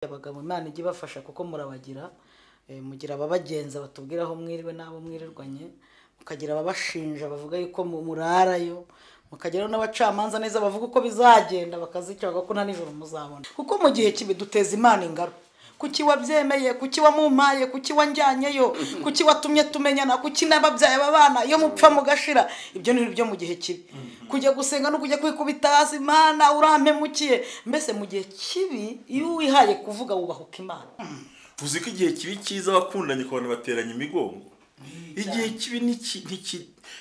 Abagabo Imana ijye ibafasha kuko murabagira, mugira ababagenza batubwira aho mwiriwe n'abo mwirirwanye, mukagira ababashinja bavuga yuko murarayo, mukagira n'abacamanza neza bavuga uko bizagenda bakazica bavuga ko nta nijoro muzabona. Kuko mu gihe kibi duteza Imana ingaro. Kuki wabyemeye, kuki wamumpaye, kuki wanjyanyeyo, kuki watumye tumenyana, kuki nababyaye abana iyo mupfa mugashira. Ibyo ni byo mu gihe kibi. Kujya gusenga no kujya kwikubita hasi, Imana urampemukiye. Mbese mu gihe kibi iyo wihaye kuvuga wubahuka Imana. Uzi ko igihe kibi cyiza abakundanye ukabona bateranye imigongo. Igihe kibi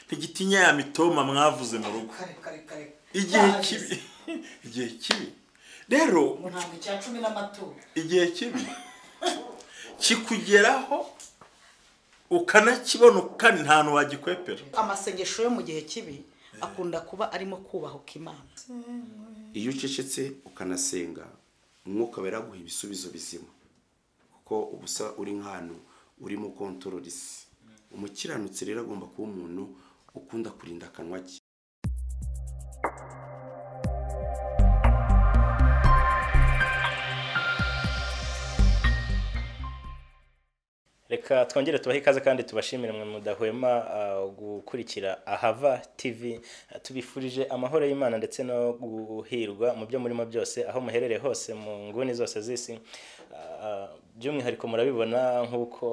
ntigitinya ya mitoma mwavuze mu rugo. Igihe kibi, igihe kibi rero igihe kibi kikugeraho ukanakibona kandi nta hantu wagikwepera. Amasengesho yo mu gihe kibi akunda kuba arimo kubahuka Imana. Iyo ucecetse ukanasenga umwuka wera aguha ibisubizo bizima, kuko ubusa uri nk'ahantu urimo control isi. Umukiranutsi rero agomba kuba umuntu ukunda kurinda akanwa ke. Reka twongere tubahe ikaze kandi tubashimire mwe mudahwema gukurikira Ahava TV. Tubifurije amahoro y'Imana ndetse no guhirwa mu byo murimo byose aho muherereye hose mu nguni zose z'isi. By'umwihariko murabibona nk'uko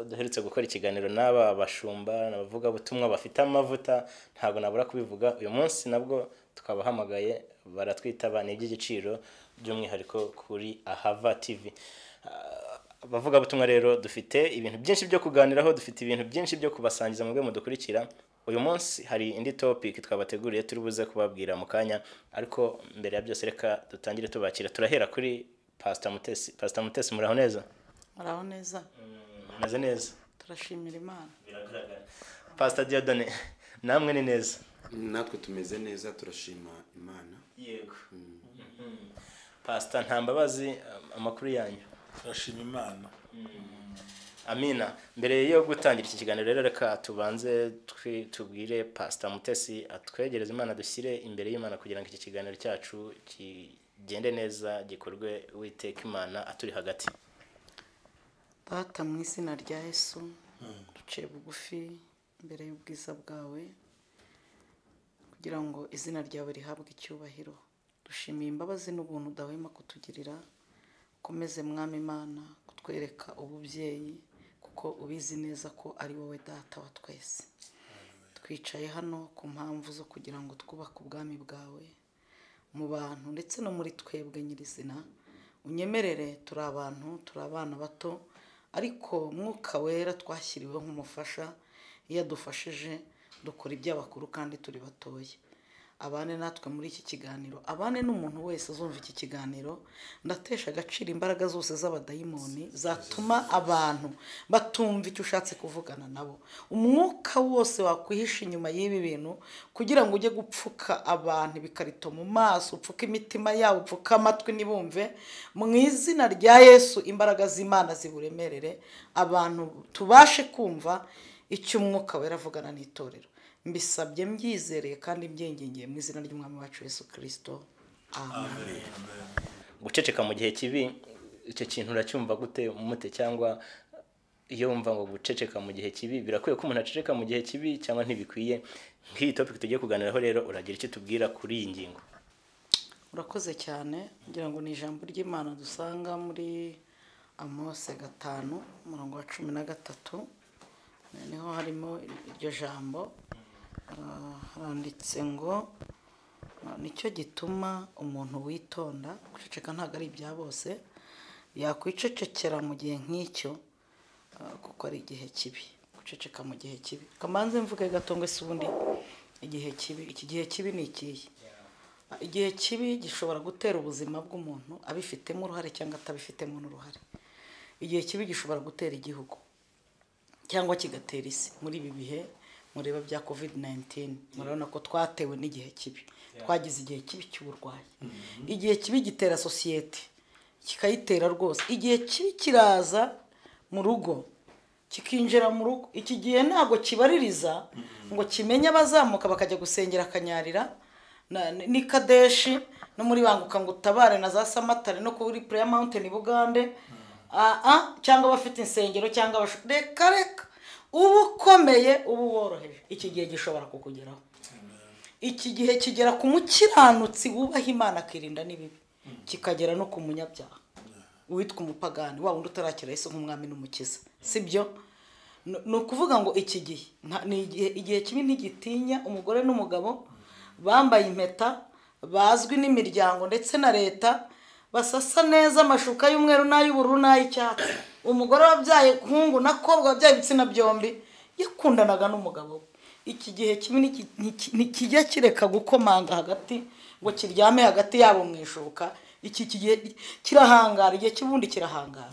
duherutse gukora ikiganiro n'aba bashumba n'abavuga butumwa bafite amavuta, ntago nabura kubivuga. Uyu munsi nabwo tukabahamagaye baratwitaba, ni iby'igiciro by'umwihariko kuri Ahava TV. Abavuga butumwa rero dufite ibintu byinshi byo kuganiraho, dufite ibintu byinshi byo kubasangiza mu bwe mudukurikira. Uyu munsi hari indi topic twabateguriye turi buze kubabwira mu kanya, ariko mbere ya byose reka dutangire tubakira. Turahera kuri Pastor Mutesi. Pastor Mutesi, muraho neza? Muraho neza. Meze neza. Turashimira Imana. Biragaragara. Pastor Dieudonné, namwe ni neza? Natwe tumeze neza, turashima Imana. Yego. Pastor Ntambabazi, amakuru yanyu? Turashima Imana. Amina. Mbere yo gutangira iki kiganiro rero reka tubanze tubwire Pastor Mutesi atwegereze Imana, dushyire imbere y'Imana kugira ngo iki kiganiro cyacu kigende neza, gikorwe Uwiteka Imana aturi hagati. Data, mu izina rya Yesu duciye bugufi imbere y'ubwiza bwawe kugira ngo izina ryawe rihabwe icyubahiro. Dushimiye imbabazi n'ubuntu udahwema kutugirira. Komeze Mwami Imana kutwereka ububyeyi, kuko ubizi neza ko ari wowe Data wa twese. Twicaye hano ku mpamvu zo kugira ngo twubake ubwami bwawe mu bantu ndetse no muri twebwe nyirizina. Unyemerere, turi abantu, turi abana bato, ariko Mwuka Wera twashyiriweho nk'umufasha. Iyo adufashije dukora iby'abakuru kandi turi batoya. Abane natwe muri iki kiganiro, abane n'umuntu wese uzumva iki kiganiro. Ndatesha agaciro imbaraga zose z'abadayimoni zatuma abantu batumva icyo ushatse kuvugana nabo. Umwuka wose wakwihisha inyuma y'ibi bintu kugira ngo ujye gupfuka abantu ibikarito mu maso, upfuke imitima yabo, upfuke amatwi ntibumve. Mu izina rya Yesu imbaraga z'Imana ziburemerere, abantu tubashe kumva icyo Umwuka Wera avugana n'itorero. Mbisabye mbyizereye kandi mbyingingiye mu izina ry'Umwami wacu Yesu Kristo. Amen. Guceceka mu gihe kibi, icyo kintu uracyumva gute mute? Cyangwa iyo wumva ngo guceceka mu gihe kibi, birakwiye ko umuntu aceceka mu gihe kibi cyangwa ntibikwiye? Nk'iyi topic tugiye kuganiraho rero, uragira icyo tubwira kuri iyi ngingo? Urakoze cyane. Ngira ngo ni ijambo ry'Imana dusanga muri Amose 5 umurongo wa 13, niho harimo iryo jambo. Haranditse ngo nicyo gituma umuntu witonda. Guceceka ntabwo ari ibya bose, yakwicecekera mu gihe nk'icyo kuko ari igihe kibi. Guceceka mu gihe kibi, kamanze mvuge gato ngo se ubundi igihe kibi, iki gihe kibi ni ikihe? Igihe kibi gishobora gutera ubuzima bw'umuntu abifitemo uruhare cyangwa atabifitemo n'uruhare. Igihe kibi gishobora gutera igihugu cyangwa kigatera isi. Muri ibi bihe mureba bya COVID-19, murabona ko twatewe n'igihe kibi, twagize igihe kibi cy'uburwayi. Igihe kibi gitera sosiyete, kikayitera rwose. Igihe kibi kiraza mu rugo, kikinjira mu rugo. Iki gihe ntabwo kibaririza ngo kimenye abazamuka bakajya gusengera akanyarira ni Kadeshi no muri Banguka ngo utabare na za Samatare no kuri Prayer Mountain Bugande, cyangwa abafite insengero cyangwa reka reka, uba ukomeye uba woroheje, iki gihe gishobora kukugeraho. Iki gihe kigera ku mukiranutsi wubaha Imana akirinda n'ibibi, kikagera no ku munyabyaha witwa umupagani wa wundi utarakira Yesu nk'umwami n'umukiza, sibyo? Ni ukuvuga ngo iki gihe ni igihe kibi ntigitinya umugore n'umugabo bambaye impeta, bazwi n'imiryango ndetse na leta, basasa neza amashuka y'umweru n'ay'ubururu n'ay'icyatsi. Umugore wabyaye hungu na kobwa wabyaye ibitsina byombi yakundanaga n'umugabo we. Iki gihe kibi ntikijya kireka gukomanga hagati ngo kiryame hagati yabo mu ishuka. Iki gihe kirahangara, igihe cy'ubundi kirahangara.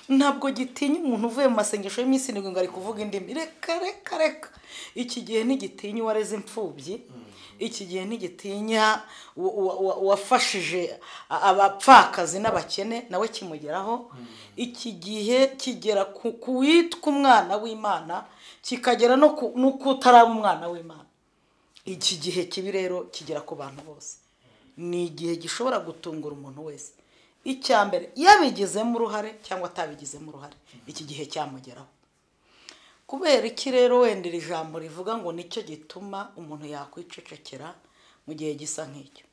Ntabwo gitinya umuntu uvuye mu masengesho y'iminsi irindwi ngo ari kuvuga indimi, reka reka reka. Iki gihe ntigitinya uwareze imfubyi, iki gihe ntigitinya uwafashije abapfakazi n'abakene, nawe kimugeraho. Iki gihe kigera ku witwa umwana w'Imana, kikagera no kutaraba umwana w'Imana. Iki gihe kibi rero kigera ku bantu bose, ni igihe gishobora gutungura umuntu wese. Icya mbere, yabigizemo uruhare cyangwa atabigizemo uruhare, iki gihe cyamugeraho. Kubera iki rero wenda iri jambo rivuga ngo nicyo gituma umuntu yakwicecekera mu gihe gisa nk'icyo?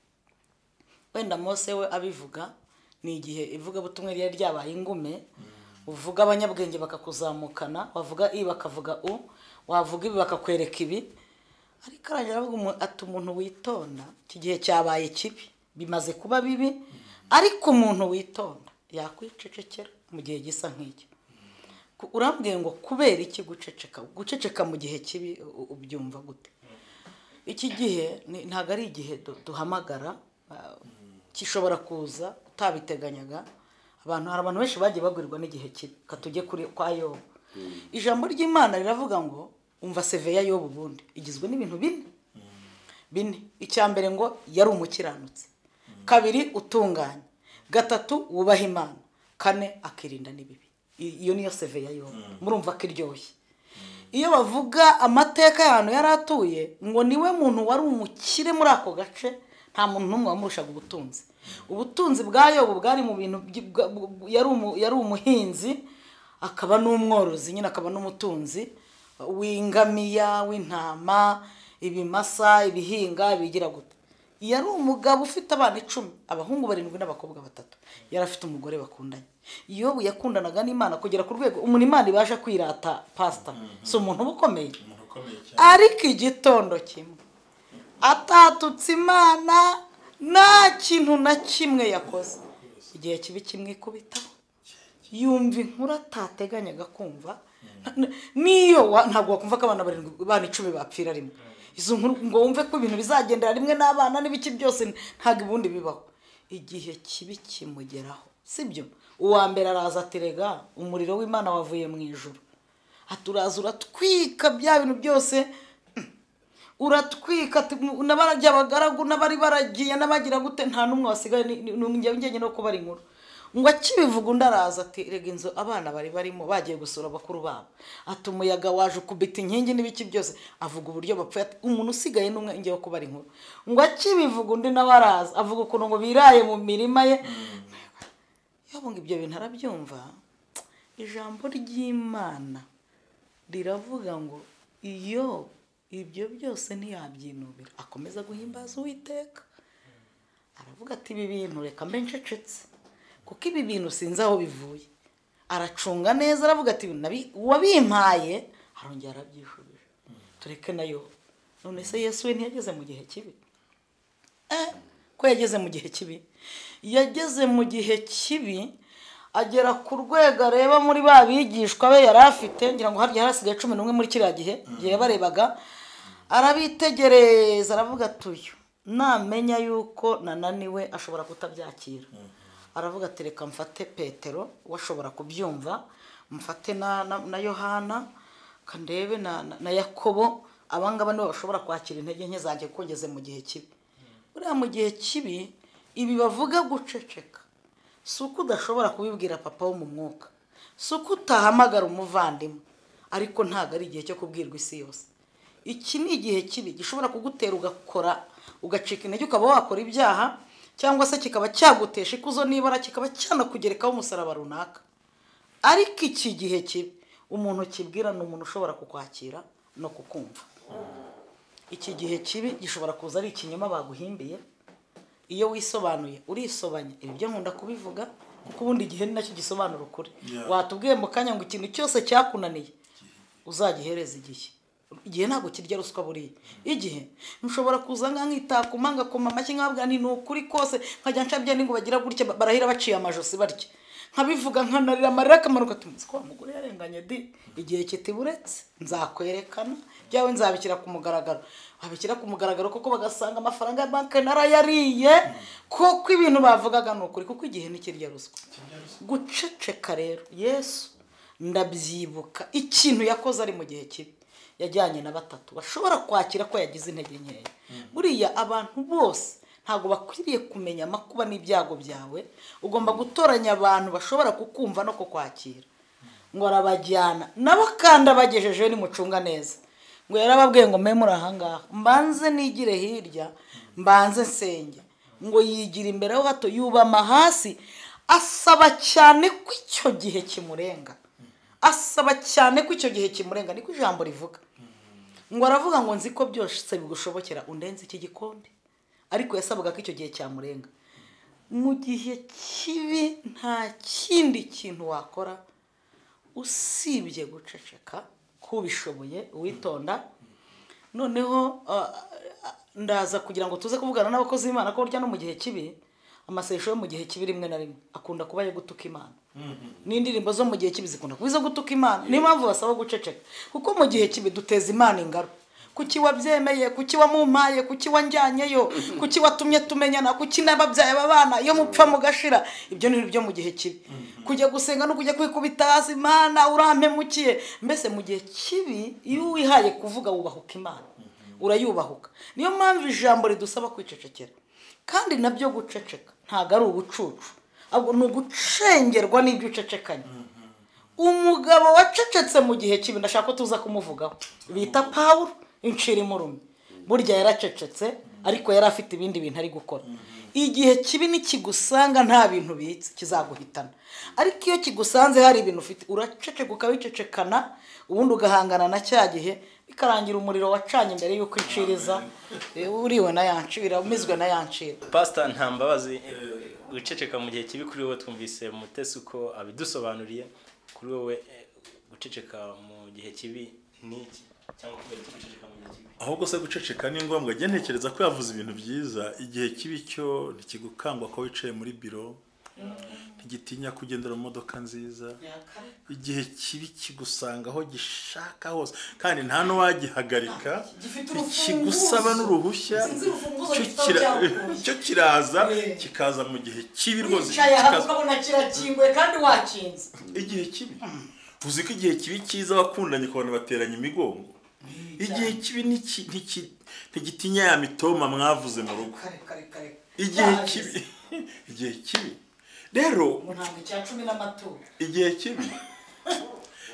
Wenda Mose we abivuga ni igihe ivugabutumwa ryari ryabaye ingume, uvuga abanyabwenge bakakuzamukana, wavuga i bakavuga u, wavuga ibi bakakwereka ibi. Ariko arangira avuga ati umuntu witonda, iki gihe cyabaye kibi, bimaze kuba bibi, ariko umuntu witonda yakwicecekera mu gihe gisa nk'icyo. Urambwiye ngo kubera iki guceceka? Guceceka mu gihe kibi ubyumva gute? Iki gihe ntabwo ari igihe duhamagara, gishobora kuza utabiteganyaga. Abantu, hari abantu benshi bagiye bagwirirwa n'igihe kibi. Katujye kuri kwa Yobu. Ijambo ry'Imana riravuga ngo umva seve ya Yobu ubundi igizwe n'ibintu bine bine. Icya mbere ngo yari umukiranutsi, kabiri utunganye, gatatu wubaha Imana, kane akirinda n'ibibi. Iyo niyo seve ya Yobu. Murumva ko iryoshye. Iyo bavuga amateka y'ahantu yari atuye, ngo niwe muntu wari umukire muri ako gace, nta muntu n'umwe wamurushaga ubutunzi. Ubutunzi bwa Yobu bwari mu bintu, yari umuhinzi akaba n'umworozi nyine, akaba n'umutunzi w'ingamiya, w'intama, ibimasa, ibihinga, bigira gute. Yari umugabo ufite abana 10, abahungu 7 n'abakobwa 3. Yari afite umugore bakundanye. Yobu yakundanaga n'Imana kugera ku rwego umuntu Imana ibasha kwirata pastor. Si umuntu ukomeye. Ariko igitondo kimwe atatutse Imana, nta kintu na kimwe yakoze. Igihe kibi kimwikubitaho, yumva inkuru atateganyaga kumva. Niyo ntabwo wakumva ko abana 7, abana 10 bapfira rimwe. Izo nkuru ngo wumve ko ibintu bizagendera rimwe n'abana n'ibiki byose, ntabwo ubundi bibaho. Igihe kibi kimugeraho, sibyo? Uwa mbere araza aterega umuriro w'Imana wavuye mu ijuru, aturaza uratwika bya bintu byose, uratwika n'abarajya abagaragu n'abari baragiye n'abagira gute, nta n'umwe wasigaye, n'umujye no kubara inkuru. Ngo akibivuga undi araza ati rega inzu abana bari barimo bagiye gusura bakuru babo, ati umuyaga waje ukubita inkingi n'ibiki byose, avuga uburyo bapfuye, ati umuntu usigaye n'umwe ngiye kubara inkuru. Ngo akibivuga undi nawe araza avuga ukuntu ngo biraye mu mirima ye. Yobu ngo ibyo bintu arabyumva. Ijambo ry'Imana riravuga ngo iyo ibyo byose ntiyabyinubira, akomeza guhimbaza Uwiteka. Aravuga ati ibi bintu reka mbe ncecetse, kuko ibi bintu sinzi aho bivuye. Aracunga neza, aravuga ati uwabimpaye arongera arabyishubije, tureke nayo. None se Yesu we ntiyageze mu gihe kibi? Ko yageze mu gihe kibi? Yageze mu gihe kibi agera ku rwego areba muri ba bigishwa be yari afite, ngira ngo harya harasigaye 11 muri kiriya gihe, igihe yabarebaga arabitegereza, aravuga ati uyu namenya yuko nananiwe ashobora kutabyakira. Aravuga ati reka mfate Petero washobora kubyumva, mfate na Yohana, kandebe na Yakobo, abangaba nibo bashobora kwakira intege nke zanjye kuko ngeze mu gihe kibi. Uriya mu gihe kibi ibi bavuga guceceka, si uko udashobora kubibwira papa wo mu mwuka, si uko utahamagara umuvandimwe, ariko ntabwo ari igihe cyo kubwirwa isi yose. Iki ni igihe kibi gishobora kugutera ugakora, ugacika intege, ukaba wakora ibyaha, Cyangwa se kikaba cyagutesha ikuzo nibara, kikaba cyanakugerekaho umusaraba runaka. Ariko iki gihe kibi umuntu kibwira ni umuntu ushobora kukwakira no kukumva. Iki gihe kibi gishobora kuza ari ikinyoma baguhimbiye. Iyo wisobanuye urisobanya. Ibi byo nkunda kubivuga kuko ubundi igihe ni nacyo gisobanura ukuri. Watubwiye mu kanya ngo ikintu cyose cyakunaniye uzagihereza igihe. Igihe ntabwo kirya ruswa buriya. Igihe nshobora kuza nkitakuma ngakoma amashyi nkabwa ni ukuri kose, nkajya nshabye ngo bagira gutya barahira baciye amajosi barya, nkabivuga nkanarira amarira akamanuka, tumuzi ko wa mugore yarenganye di. Igihe kitiburetse nzakwerekana byawe, nzabikira ku mugaragaro. Babikira ku mugaragaro kuko bagasanga amafaranga ya banki narayariye, kuko ibintu bavugaga ni ukuri, kuko igihe ntikirya ruswa. Guceceka rero, Yesu ndabyibuka ikintu yakoze ari mu gihe kibi, yajyanye na batatu bashobora kwakira ko yagize intege nkeya. Buriya abantu bose ntabwo bakwiriye kumenya amakuba n'ibyago byawe. Ugomba gutoranya abantu bashobora kukumva no kukwakira. Ngo arabajyana nabo kandi abagejeje nimucunga neza. Ngo yarababwiye ngo mbe muri ahangaha mbanze nigire hirya, mbanze nsenge. Ngo yigira imbere ho hato, yubama hasi, asaba cyane ko icyo gihe kimurenga. Asaba cyane ko icyo gihe kimurenga, niko ijambo rivuga. Ngo aravuga ngo nzi ko byose bigushobokera, undenze iki gikombe. Ariko yasabaga ko icyo gihe cyamurenga. Mu gihe kibi nta kindi kintu wakora usibye guceceka, kubishoboye witonda. Noneho ndaza kugira ngo tuze kuvugana n'abakozi b'Imana ko burya no mu gihe kibi, amasesho yo mu gihe kibi rimwe na rimwe akunda kuba yo gutuka Imana. N'indirimbo zo mu gihe kibi zikunda kuba izo gutuka Imana. Niyo mpamvu basaba guceceka, kuko mu gihe kibi duteza Imana ingaro. Kuki wabyemeye, kuki wamumpaye, kuki wanjyanyeyo, kuki watumye tumenyana, kuki nababyaye abana iyo mupfa mugashira. Ibyo ni byo mu gihe kibi. Kujya gusenga no kujya kwikubita hasi, Imana urampemukiye. Mbese mu gihe kibi iyo wihaye kuvuga wubahuka Imana, urayubahuka. Niyo mpamvu ijambo ridusaba kwicecekera. Kandi nabyo guceceka ntago ari ubucucu, ahubwo ni ugucengerwa n'ibyo ucecekanye. Umugabo wacecetse mu gihe kibi ndashaka ko tuza kumuvugaho, bita Pawulo incira imurumye. Burya yaracecetse ariko yari afite ibindi bintu ari gukora. Igihe kibi nikigusanga nta bintu bitse kizaguhitana, ariko iyo kigusanze hari ibintu ufite uraceceka ukabicecekana, ubundi ugahangana na cya gihe bikarangira umuriro wacanye imbere y'uko inciriza uriwe na yancira, umizwe na yancira. Pastor Ntambabazi, guceceka mu gihe kibi kuri wowe twumvise Mutesi uko abidusobanuriye, kuri wowe guceceka mu gihe kibi ni iki? Cyangwa kubera iki guceceka mu gihe kibi? Ahubwo se guceceka ni ngombwa. Njye ntekereza ko yavuze ibintu byiza. Igihe kibi cyo ntikigukangwa ko wicaye muri biro, ntigitinya kugendera mu modoka nziza. Igihe kibi kigusanga aho gishaka hose, kandi nta n'uwagihagarika, kigusaba n'uruhushya, cyo kiraza kikaza mu gihe kibi rwose. Ukabona kirakinguye kandi wakinze. Igihe kibi uzi ko igihe kibi cyiza abakundanye ukabona bateranye imigongo. Igihe kibi ntigitinya ya mitoma mwavuze mu rugo. Igihe kibi, igihe kibi rero igihe kibi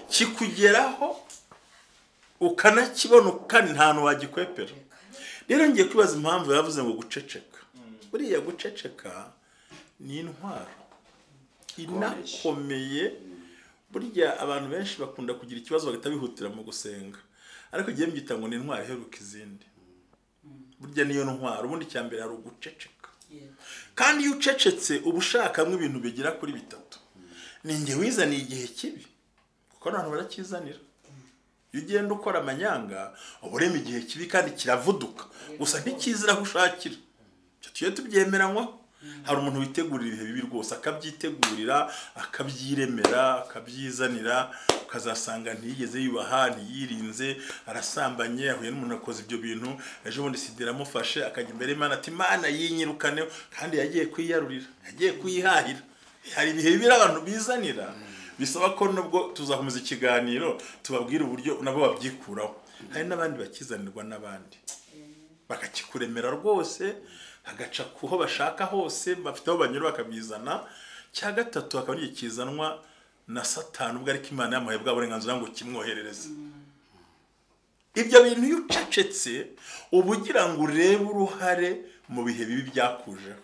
kikugeraho ukanakibona kandi nta hantu wagikwepera. Rero ngiye kwibaza impamvu yavuze ngo guceceka. Buriya guceceka ni intwaro inakomeye. Burya abantu benshi bakunda kugira ikibazo bagahita bihutira mu gusenga, ariko igihe mbyita ngo ni intwaro iheruka izindi. Burya niyo ntwaro. Ubundi cya mbere hari uguceceka. Kandi iyo ucecetse uba ushakamo ibintu bigera kuri bitatu. Ni njye wizaniye igihe kibi, kuko abantu barakizanira. Iyo ugenda ukora amanyanga uba urema igihe kibi kandi kiravuduka, gusa ntikizira aho ushakira. Icyo tugiye tubyemeranywa. Hari umuntu witegurira ibihe bibi rwose, akabyitegurira, akabyiremera, akabyizanira, ukazasanga ntiyigeze yubaha, ntiyirinze, arasambanye, ahuye n'umuntu akoze ibyo bintu, ejo bundi sida iramufashe, akajya imbere y'Imana ati Imana yinyirukane, kandi yagiye kwiyarurira, yagiye kwihahira. Hari ibihe bibi abantu bizanira, bisaba ko nubwo tuzakomeza ikiganiro tubabwira uburyo nabo babyikuraho. Hari n'abandi bakizanirwa n'abandi bakakikuremera rwose, agaca kuho bashaka hose, bafite aho banyura bakabizana. Cya gatatu akaba ari kizanwa na Satani ubwo ariko Imana yamuhaye bwa burenganzira ngo kimwoherereze. Ibyo bintu iyo ucecetse uba ugira ngo urebe uruhare mu bihe bibi byakujeho.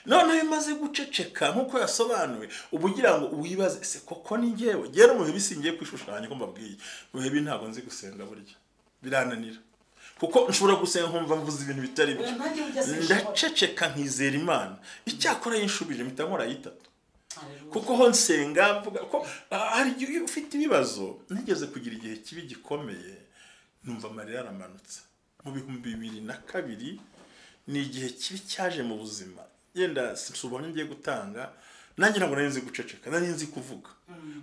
Noneho iyo umaze guceceka nk'uko yasobanuwe, uba ugira ngo wibaze ese koko ni njyewe? Njyewe no mu bihe bisingiye kwishushanya ko mbabwiye, mu bihe bibi ntabwo nzi gusenga, burya birananira, kuko nshobora gusenga nkumva mvuze ibintu bitari byo. Nanjye burya sinshobora. Ndaceceka nkizera Imana. Icyakora yinshubije mpita nkora yitatu, kuko ho nsenga mvuga ko hari igihe iyo ufite ibibazo. Nigeze kugira igihe kibi gikomeye, numva amarira aramanutse mu 2002. Ni igihe kibi cyaje mu buzima, yenda si ubuhamya ngiye gutanga. Nanjye ntabwo nari nzi guceceka, nari nzi kuvuga,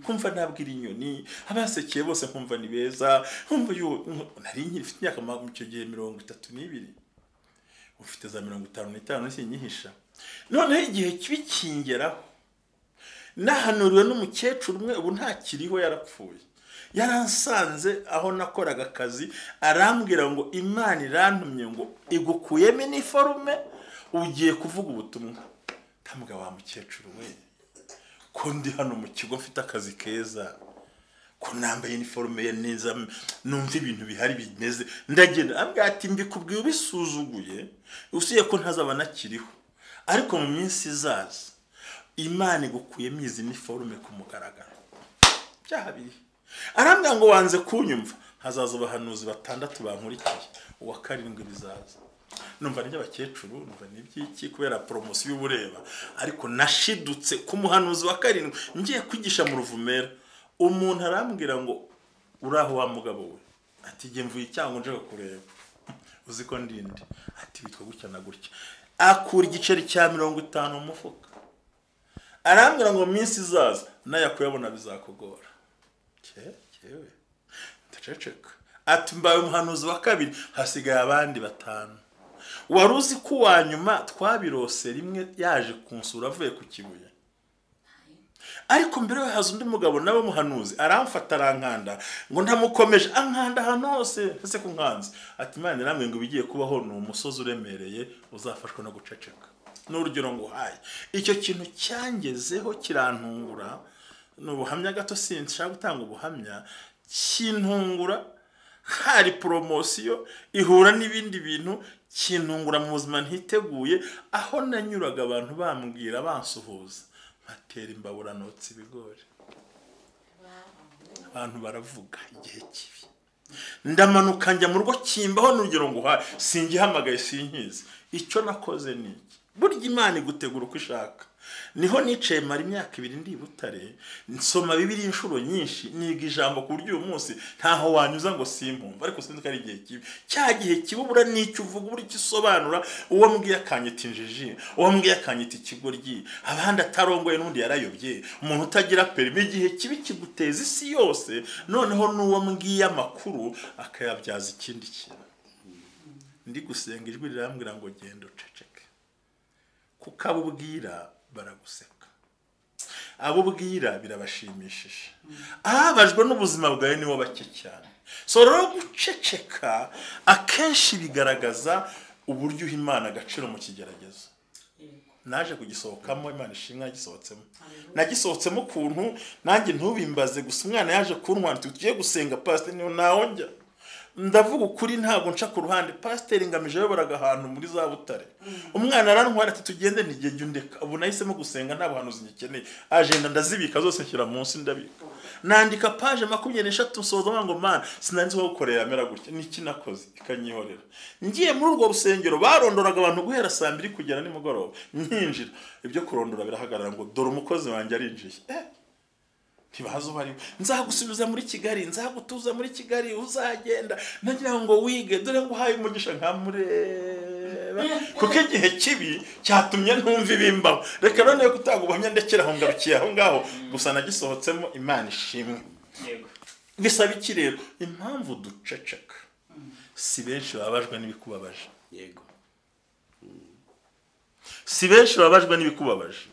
kumva nabwira inyoni, abasekeye bose nkumva ni beza, nkumva nari nkiri mfite imyaka icyo gihe 32, ufite za 55 sinyihisha. Noneho igihe kibi kingeraho, nahanuriwe n'umukecuru umwe, ubu ntakiriho yarapfuye. Yaransanze aho nakoraga akazi, arambwira ngo Imana irantumye ngo igukuyemo iniforume, ugiye kuvuga ubutumwa. Ndamubwira wa mukecuru we, ko ndi hano mu kigo mfite akazi keza, ko nambaye iniforume ye neza, numva ibintu bihari bimeze, ndagenda. Ambwira ati mbikubwiye ubisuzuguye, usiye ko ntazaba nakiriho, ariko mu minsi izaza Imana igukuyemo izi niforume ku mugaragaro. Byaha biri. Arambwira ngo wanze kunyumva, hazaza abahanuzi 6 bankurikiye, uwa 7 bizaza. Numva ni abakecuru, numva ni iby'iki kubera poromosiyo ubureba, ariko nashidutse ku muhanuzi wa 7 ngiye kwigisha mu Ruvumera. Umuntu arambwira ngo uraho wa mugabo we, ati jye mvuye icyango nje kureba, uzi ko ndinde, ati witwa gutya na gutya. Akura igiceri cya 50 mu mufuka, arambwira ngo minsi izaza nayakuyabona bizakugora. Cyewe ndaceceka. Ati mbaye umuhanuzi wa 2, hasigaye abandi 5. Wari uzi ko uwa nyuma twabirose rimwe yaje kunsura avuye ku Kibuye, ariko mbere haza undi mugabo nawe muhanuzi, aramfata arankanda ngo ntamukomeje, ankanda ahantu hose ese kunkanze. Ati Imana iramwe ngo ibigiye kubaho ni umusozi uremereye uzafashwa no guceceka. N'urugero ngo haye icyo kintu cyangezeho kirantungura, ni ubuhamya gato, sinshaka gutanga ubuhamya, kintungura. Hari poromosiyo ihura n'ibindi bintu, kintungura mu buzima ntiteguye, aho nanyuraga abantu bambwira bansuhuza, mpatera imbabura notsa ibigori, abantu baravuga igihe kibi. Ndamanuka njya mu rugo kimbaho, n'urugero ngo haye singihamagaye sinkizi. Icyo nakoze ni iki? Burya Imana igutegura uko ishaka. Niho nicaye mara imyaka 2 ndi Butare, nsoma Bibiliya inshuro nyinshi, niga ijambo ku buryo uyu munsi ntaho wanyuza ngo simpumva, ariko sinzi ko ari igihe kibi. Cya gihe kibi ubura n'icyo uvuga, ubura icyo usobanura. Uwo mbwiye akanyita injiji, uwo mbwiye akanyita ikigoryi, abandi atarongoye n'undi yarayobye, umuntu utagira perimi. Igihe kibi kiguteza isi yose, noneho n'uwo mbwiye amakuru akayabyaza ikindi kintu. Ndi gusenga ijwi rirambwira ngo genda uceceke, kuko abo ubwira baraguseka, abo ubwira birabashimishije, ababajwe n'ubuzima bwawe nibo bake cyane. So rero guceceka akenshi bigaragaza uburyo uha Imana agaciro mu kigeragezo. Naje kugisohokamo, Imana ishimwe nagisohotsemo. Nagisohotsemo ukuntu nanjye ntubimbaze, gusa umwana yaje kuntwara tugiye gusenga, pastor niyo naho njya. Ndavuga ukuri ntabwo nca ku ruhande. Pasiteri Ngamije yayoboraga ahantu muri za Butare, umwana arantwara ati tugende, ntigejye undeka. Ubu nahisemo gusenga nta buhanuzi ngikeneye, agenda ndazibika zose nshyira munsi, ndabika, nandika page 23 nsoza ngo Mana sinanzi ko gukorera amera gutya, niki nakoze ikanyihorera. Ngiye muri urwo rusengero barondoraga abantu guhera saa 2 kugera nimugoroba, nkinjira ibyo kurondora birahagarara ngo dore umukozi wanjye arinjiye. Ntibazo bari nzagusubiza muri Kigali, nzagutuza muri Kigali, uzagenda nagira ngo wige, dore ngo uhaye umugisha nkamureba, kuko igihe kibi cyatumye ntumva ibimbaho. Reka none gutanga ubuhamya ndekera aho ngarukiye aho ngaho, gusa nagisohotsemo Imana ishimwe. Bisaba iki rero? Impamvu duceceka, si benshi bababajwe n'ibikubabaje. Yego, si benshi bababajwe n'ibikubabaje.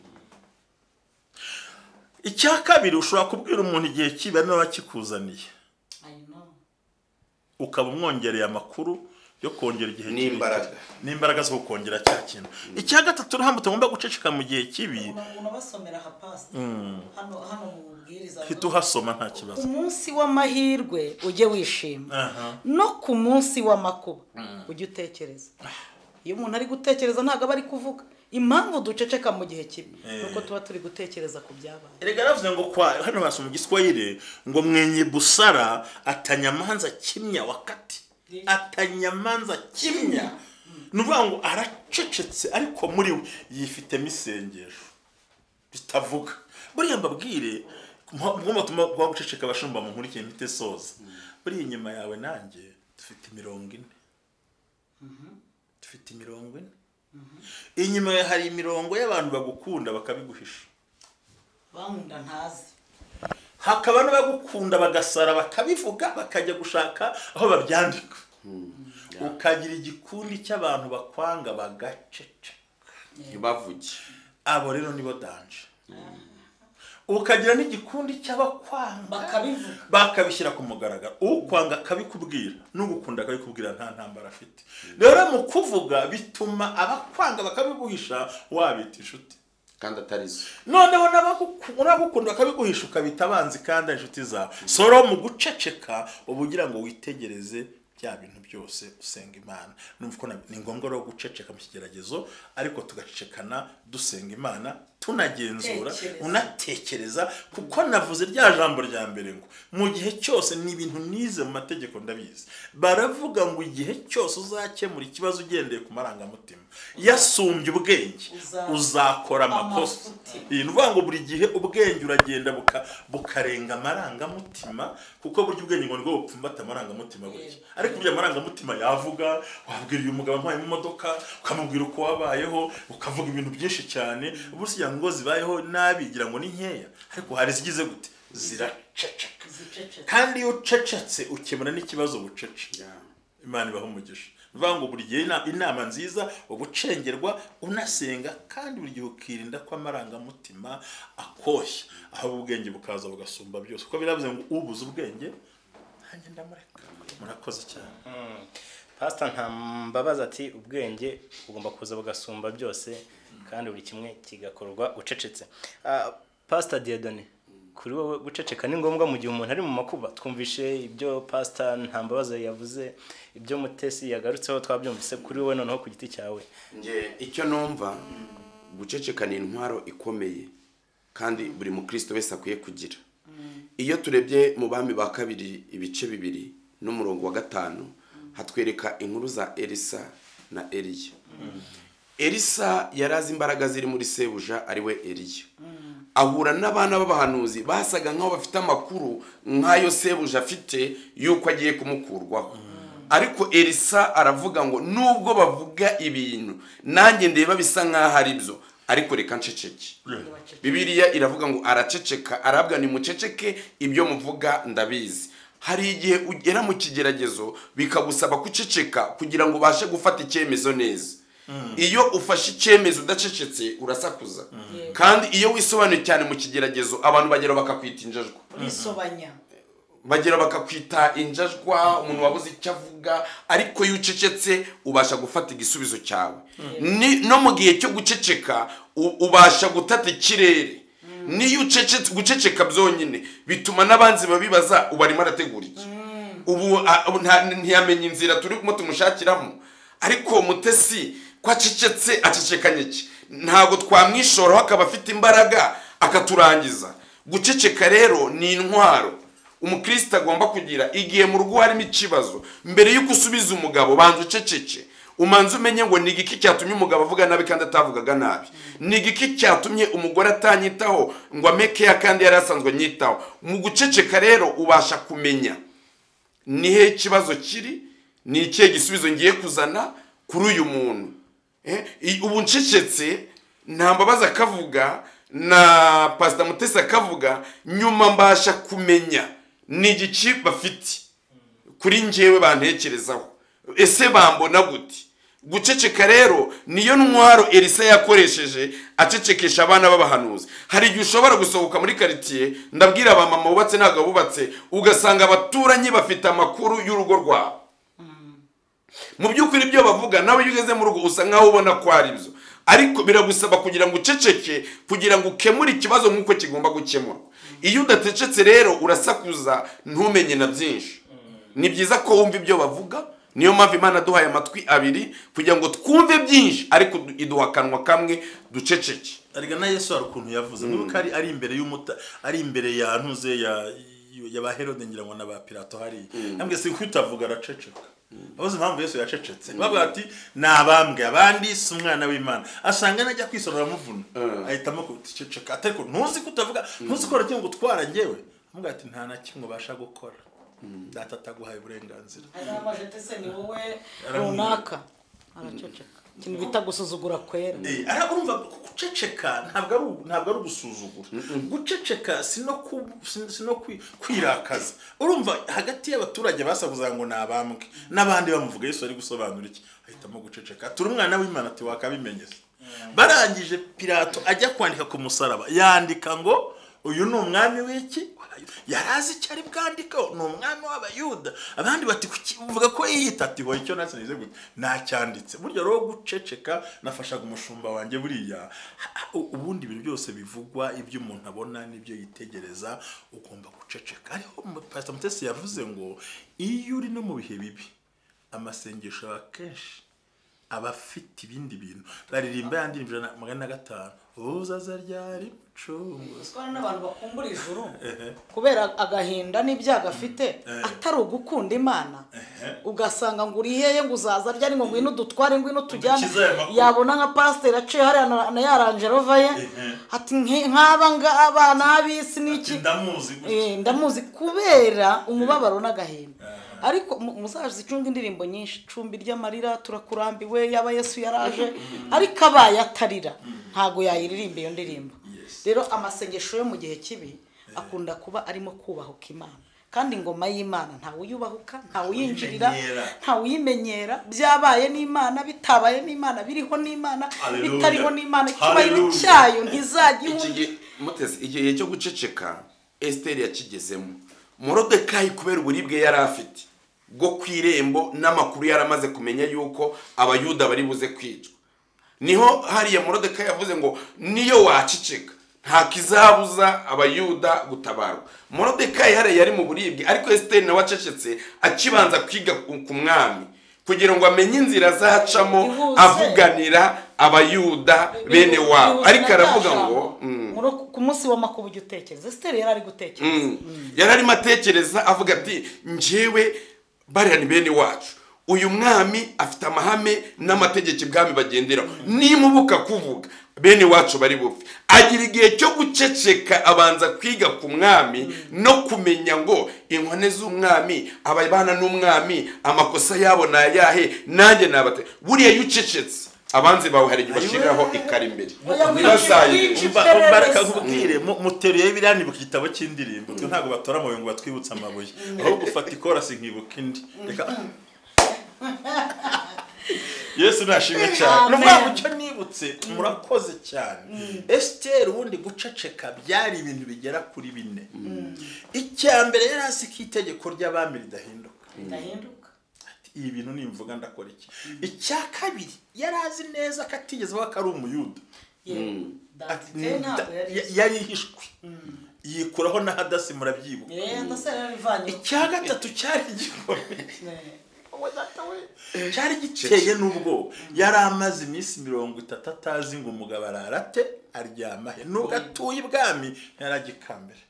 Icya kabiri, ushobora kubwira umuntu igihe kibi ari nawe akikuzaniye, ukaba umwongereye amakuru yo kongera igihe kibi n'imbaraga zo kongera cya kintu. Icya gatatu, ntabwo tugomba guceceka mu gihe kibi. Unabasomera ha pastor hano mu bubwiriza, hita uhasoma nta kibazo. Ku munsi w'amahirwe ujye wishima, no ku munsi w'amakuba ujye utekereza. Iyo umuntu ari gutekereza ntabwo aba ari kuvuga. Impamvu duceceka mu gihe kibi nuko tuba turi gutekereza ku byabaye. Erega yaravuze ngo kwa hano basoma Igiswahili ngo mwenye busara atanyamanza kimya wakati atanyamanza kimya. Nuvuga ngo aracecetse ariko muri we yifitemo isengesho bitavuga. Buriya mbabwire ngomba tuma guceceka abashumba mu nkurikiye mpite soza. Buriya inyuma yawe nanjye dufite imirongo ine. Dufite imirongo ine. Inyuma hari imirongo y'abantu bagukunda bakabiguhisha. Bankunda ntazi. Hakaba n'abagukunda bagasara bakabivuga bakajya gushaka aho babyandika. Ukagira igikundi cy'abantu bakwanga bagaceceka. Ntibavuge. Abo rero nibo danje. Ukagira n'igikundi cy'abakwanga bakabivuga bakabishyira ku mugaragaro. Ukwanga akabikubwira n'ugukunda akabikubwira nta ntambara afite. Rero mu kuvuga bituma abakwanga bakabiguhisha wabita inshuti kandi atarizo. Noneho n'abagukunda bakabiguhisha ukabita abanzi kandi inshuti zawe. Soro mu guceceka ubugira ngo witegereze bya bintu byose usenga Imana. Numva ko ni ngombwa rero guceceka mu kigeragezo, ariko tugacecekana dusenga Imana, tunagenzura, unatekereza, kuko navuze rya jambo rya mbere ngo mu gihe cyose ni ibintu nize mu mategeko ndabizi. Baravuga ngo igihe cyose uzakemura ikibazo ugendeye ku marangamutima yasumbye ubwenge uzakora amakosa. Iyi ni uvuga ngo buri gihe ubwenge uragenda bukarenga amarangamutima, kuko burya ubwenge ngo nibwo bupfumbata amarangamutima burya. Ariko burya amarangamutima yavuga, wabwira uyu mugabo mpaye imodoka, ukamubwira uko wabayeho, ukavuga ibintu byinshi cyane, burya ngo zibayeho nabi gira ngo ni nkeya, ariko hari zigize gute ziraceceka. Kandi iyo ucecetse ukemura n'ikibazo bucece. Imana ibaho umugisha. Bivuga ngo buri gihe inama nziza ubucengerwa unasenga, kandi buri gihe ukirinda ko amarangamutima akoshya, aho ubwenge bukaza bugasumba byose. Kuko biravuze ngo ubuze ubwenge nanjye ndamureka. Murakoze cyane. Pastor Ntambabazi ati ubwenge bugomba kuza bugasumba byose kandi buri kimwe kigakorwa ucecetse. Pastor Dieudonné, kuri wowe guceceka ni ngombwa mu gihe umuntu ari mu makuba? Twumvishe ibyo Pastor Ntambabazi yavuze, ibyo Mutesi yagarutseho twabyumvise. Kuri wowe noneho ku giti cyawe? Nge icyo numva, guceceka ni intwaro ikomeye kandi buri mukristo wese akwiye kugira. Iyo turebye mu Bami ba kabiri ibice 2 n'umurongo wa 5 hatwereka inkuru za Elisa na Eliya. Elisa yarazi imbaraga ziri muri sebuja ari we Eliya. Ahura n'abana b'abahanuzi basaga nkaho bafite amakuru nkayo sebuja afite yuko agiye kumukurwaho. Ariko Elisa aravuga ngo nubwo bavuga ibintu nanjye ndeba bisa nkaho ari byo, ariko reka nceceke. Bibiliya iravuga ngo araceceka, arabwa ni muceceke ibyo muvuga ndabizi. Hari igihe ugera mu kigeragezo bikagusaba kuceceka kugira ngo ubashe gufata icyemezo neza. Iyo ufashe icyemezo udacecetse urasakuza. Kandi iyo wisobanuye cyane mu kigeragezo abantu bagera bakakwita injajwa. Urisobanya. Bagera bakakwita injajwa, umuntu wabuze icyo avuga, ariko iyo ucecetse ubasha gufata igisubizo cyawe. No mu gihe cyo guceceka ubasha gutata ikirere. Niyo ucecetse, guceceka byonyine bituma n'abanzi babibaza ubarimo arategura iki. Ubu ntiyamenye inzira turimo tumushakiramo. Ariko Mutesi ko acecetse acecekanye iki? Ntago twamwishoraho akaba afite imbaraga akaturangiza. Guceceka rero ni intwaro umukristo agomba kugira. Igihe mu rugo harimo ikibazo, mbere yuko usubiza umugabo banza uceceke, umanze umenye ngo ni igiki cyatumye umugabo avuga nabi kandi atavugaga nabi, ni igiki cyatumye umugore atanyitaho ngo amekeya kandi yari asanzwe anyitaho. Mu guceceka rero ubasha kumenya ni he ikibazo kiri, ni ikihe gisubizo ngiye kuzana kuri uyu muntu. Ubu ncecetse Ntambabazi akavuga na Pastor Mutesi akavuga, nyuma mbasha kumenya ni igiki bafite kuri njyewe bantekerezaho, ese bambona gute. Guceceka rero niyo ntwaro Elisa yakoresheje acecekesha abana b'abahanuzi. Hari igihe ushobora gusohoka muri quartier, ndabwira aba mama bubatse ntago bubatse, ugasanga abaturanyi bafite amakuru y'urugo rwabo. Mu by'ukuri ibyo bavuga nawe iyo ugeze mu rugo usa nkaho ubona ko ari byo, ariko biragusaba kugira ngo uceceke kugira ngo ukemure ikibazo nk'uko kigomba gukemurwa. Iyo udatecetse rero urasakuza ntumenye na byinshi. Ni byiza ko wumva ibyo bavuga Niyo mpamvu Imana duhaye amatwi abiri kugira ngo twumve byinshi, ariko iduha akanwa kamwe duceceke. Arega na Yesu hari ukuntu yavuze, nibuka ari imbere y'umuta, ari imbere ya ntuze ya ba Herode ngira ngo na ba Pilato hari. Nambwe si kwitavuga araceceka. Abazi impamvu Yesu yacecetse. Bavuga ati nabambwe abandi si umwana w'Imana. Asanga najya kwisonora muvuna. Ahitamo kuceceka. Ariko ntuzi kutavuga, ntuzi ko aragiye gutwara ngewe. Amuga ati nta na kimwe ubasha gukora. Data ataguhaye uburenganzira. Aramajete se ni wowe runaka. Araceceka. Ikintu bita gusuzugura kwera. Urumva guceceka ntabwo ari ugusuzugura. Guceceka si no kwirakaza. Urumva hagati y'abaturage basakuza ngo nabambwe n'abandi bamuvuga Yesu ari gusobanura iki, ahitamo guceceka. Turi umwana w'Imana ati wakabimenyeza. Barangije Pilato ajya kwandika ku musaraba, yandika ngo uyu ni umwami w'iki? Yarazi icyo ari bwandikaho, ni umwami w'Abayuda. Abandi bati kuvuga ko yiyita ati hoye icyo natse gute nacyanditse. Burya rero guceceka nafashaga umushumba wanjye buriya. Ubundi ibintu byose bivugwa, ibyo umuntu abona n'ibyo yitegereza, ugomba guceceka. Ariho Pastor Mutesi yavuze ngo iyo uri no mu bihe bibi, amasengesho akenshi abafite ibindi bintu. Baririmba yandi 105 uzaza ryari mucunguzi. Twara n'abantu bakumbura ijuru kubera agahinda n'ibyago afite atari ugukunda Imana, ugasanga ngo uri hehe ngo uzaza ryari ngo ngwino dutware ngwino tujyane. Yabona nka pastor aciye hariya na yaranje rova ye ati nk'aba ngaba n'abisi n'iki ndamuzi kubera umubabaro n'agahinda. Ariko muzaje icunga indirimbo nyinshi, cumbi ry'amarira turakurambiwe, yaba Yesu yaraje, ariko abaye atarira ntago yayiririmba iyo ndirimbo. Rero amasengesho yo mu gihe kibi akunda kuba arimo kubahuka Imana, kandi ingoma y'Imana ntawe uyubahuka, ntawe uyinjirira, ntawe uyimenyera. Byabaye n'Imana, bitabaye n'Imana, biriho n'Imana, bitariho n'Imana, icyubahiro cyayo ntizajya ihundi. Mutesi, igihe cyo guceceka Esther yakigezemo. Morodekayi kubera uburibwe yari afite bwo kwirembo n'amakuru yaramaze kumenya yuko Abayuda bari buze kwicwa, niho hariya Morodekayi yavuze ngo niyo waceceka nta kizabuza Abayuda gutabarwa. Morodekayi hariya yari mu buribwe, ariko Esther nawe acecetse akibanza kwiga ku mwami kugira ngo amenye inzira azacamo avuganira Abayuda bene wabo. Ariko aravuga ngo ku munsi w'amakuba ujye utekereza. Esther yari ari gutekereza, yari arimo atekereza avuga ati njyewe bariya ni bene wacu, uyu mwami afite amahame n'amategeko ibwami bagenderaho, nimubuka kuvuga bene wacu bari bupfe. Agira igihe cyo guceceka, abanza kwiga ku mwami no kumenya ngo inkone z'umwami, ababana n'umwami, amakosa yabo ni ayahe, nanjye nabate. Buriya iyo ucecetse abanzi bawe hari igihe bashiraho ikari imbere. Baraka nkubwire muteruye biriya ni igitabo cy'indirimbo, twe ntago batora amabuye ngo batwibutse amabuye, ahubwo ufata ikorasi nkibuka indi. Reka Yesu nashimwe cyane. Nuvuga ngo cyo nibutse murakoze cyane. Esther ubundi guceceka byari ibintu bigera kuri bine. Icya mbere yari azi ko itegeko ry'abami ridahinduka. Ibi bintu nimvuga ndakora iki. Icya kabiri yari azi neza ko atigeze avuga ko ari Umuyuda. Yari hishwe yikuraho na Hadasi murabyibuka. Icya gatatu cyari gikomeye, cyari giteye n'ubwo yari amaze iminsi 30 atazi ngo umugabo ararate aryama he, nubwo atuye ibwami yaragikambere.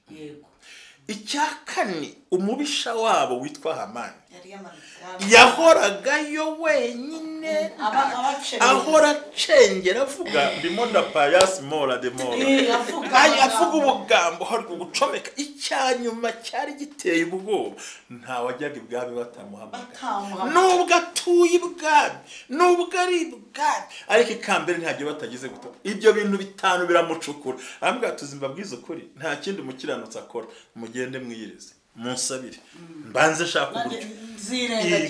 Icya kane, umubisha wabo witwa Hamani yahoragayo wenyine, ahora acengera avuga ndimo ndapayasi mora de mora, avuga ubugambo hari gucomeka. Icyanyuma cyari giteye ubwoba, nta wajyaga ibwami batamuhamagara, nubwo atuye ibwami, nubwo ari ibwami, ariko ikambere ntajya batagize guto. Ibyo bintu bitanu biramucukura. Arambwira tuzimba bwiza ukuri, nta kindi umukiranutsi akora, mugende mwiyirize munsabire mbanze shaka uburyo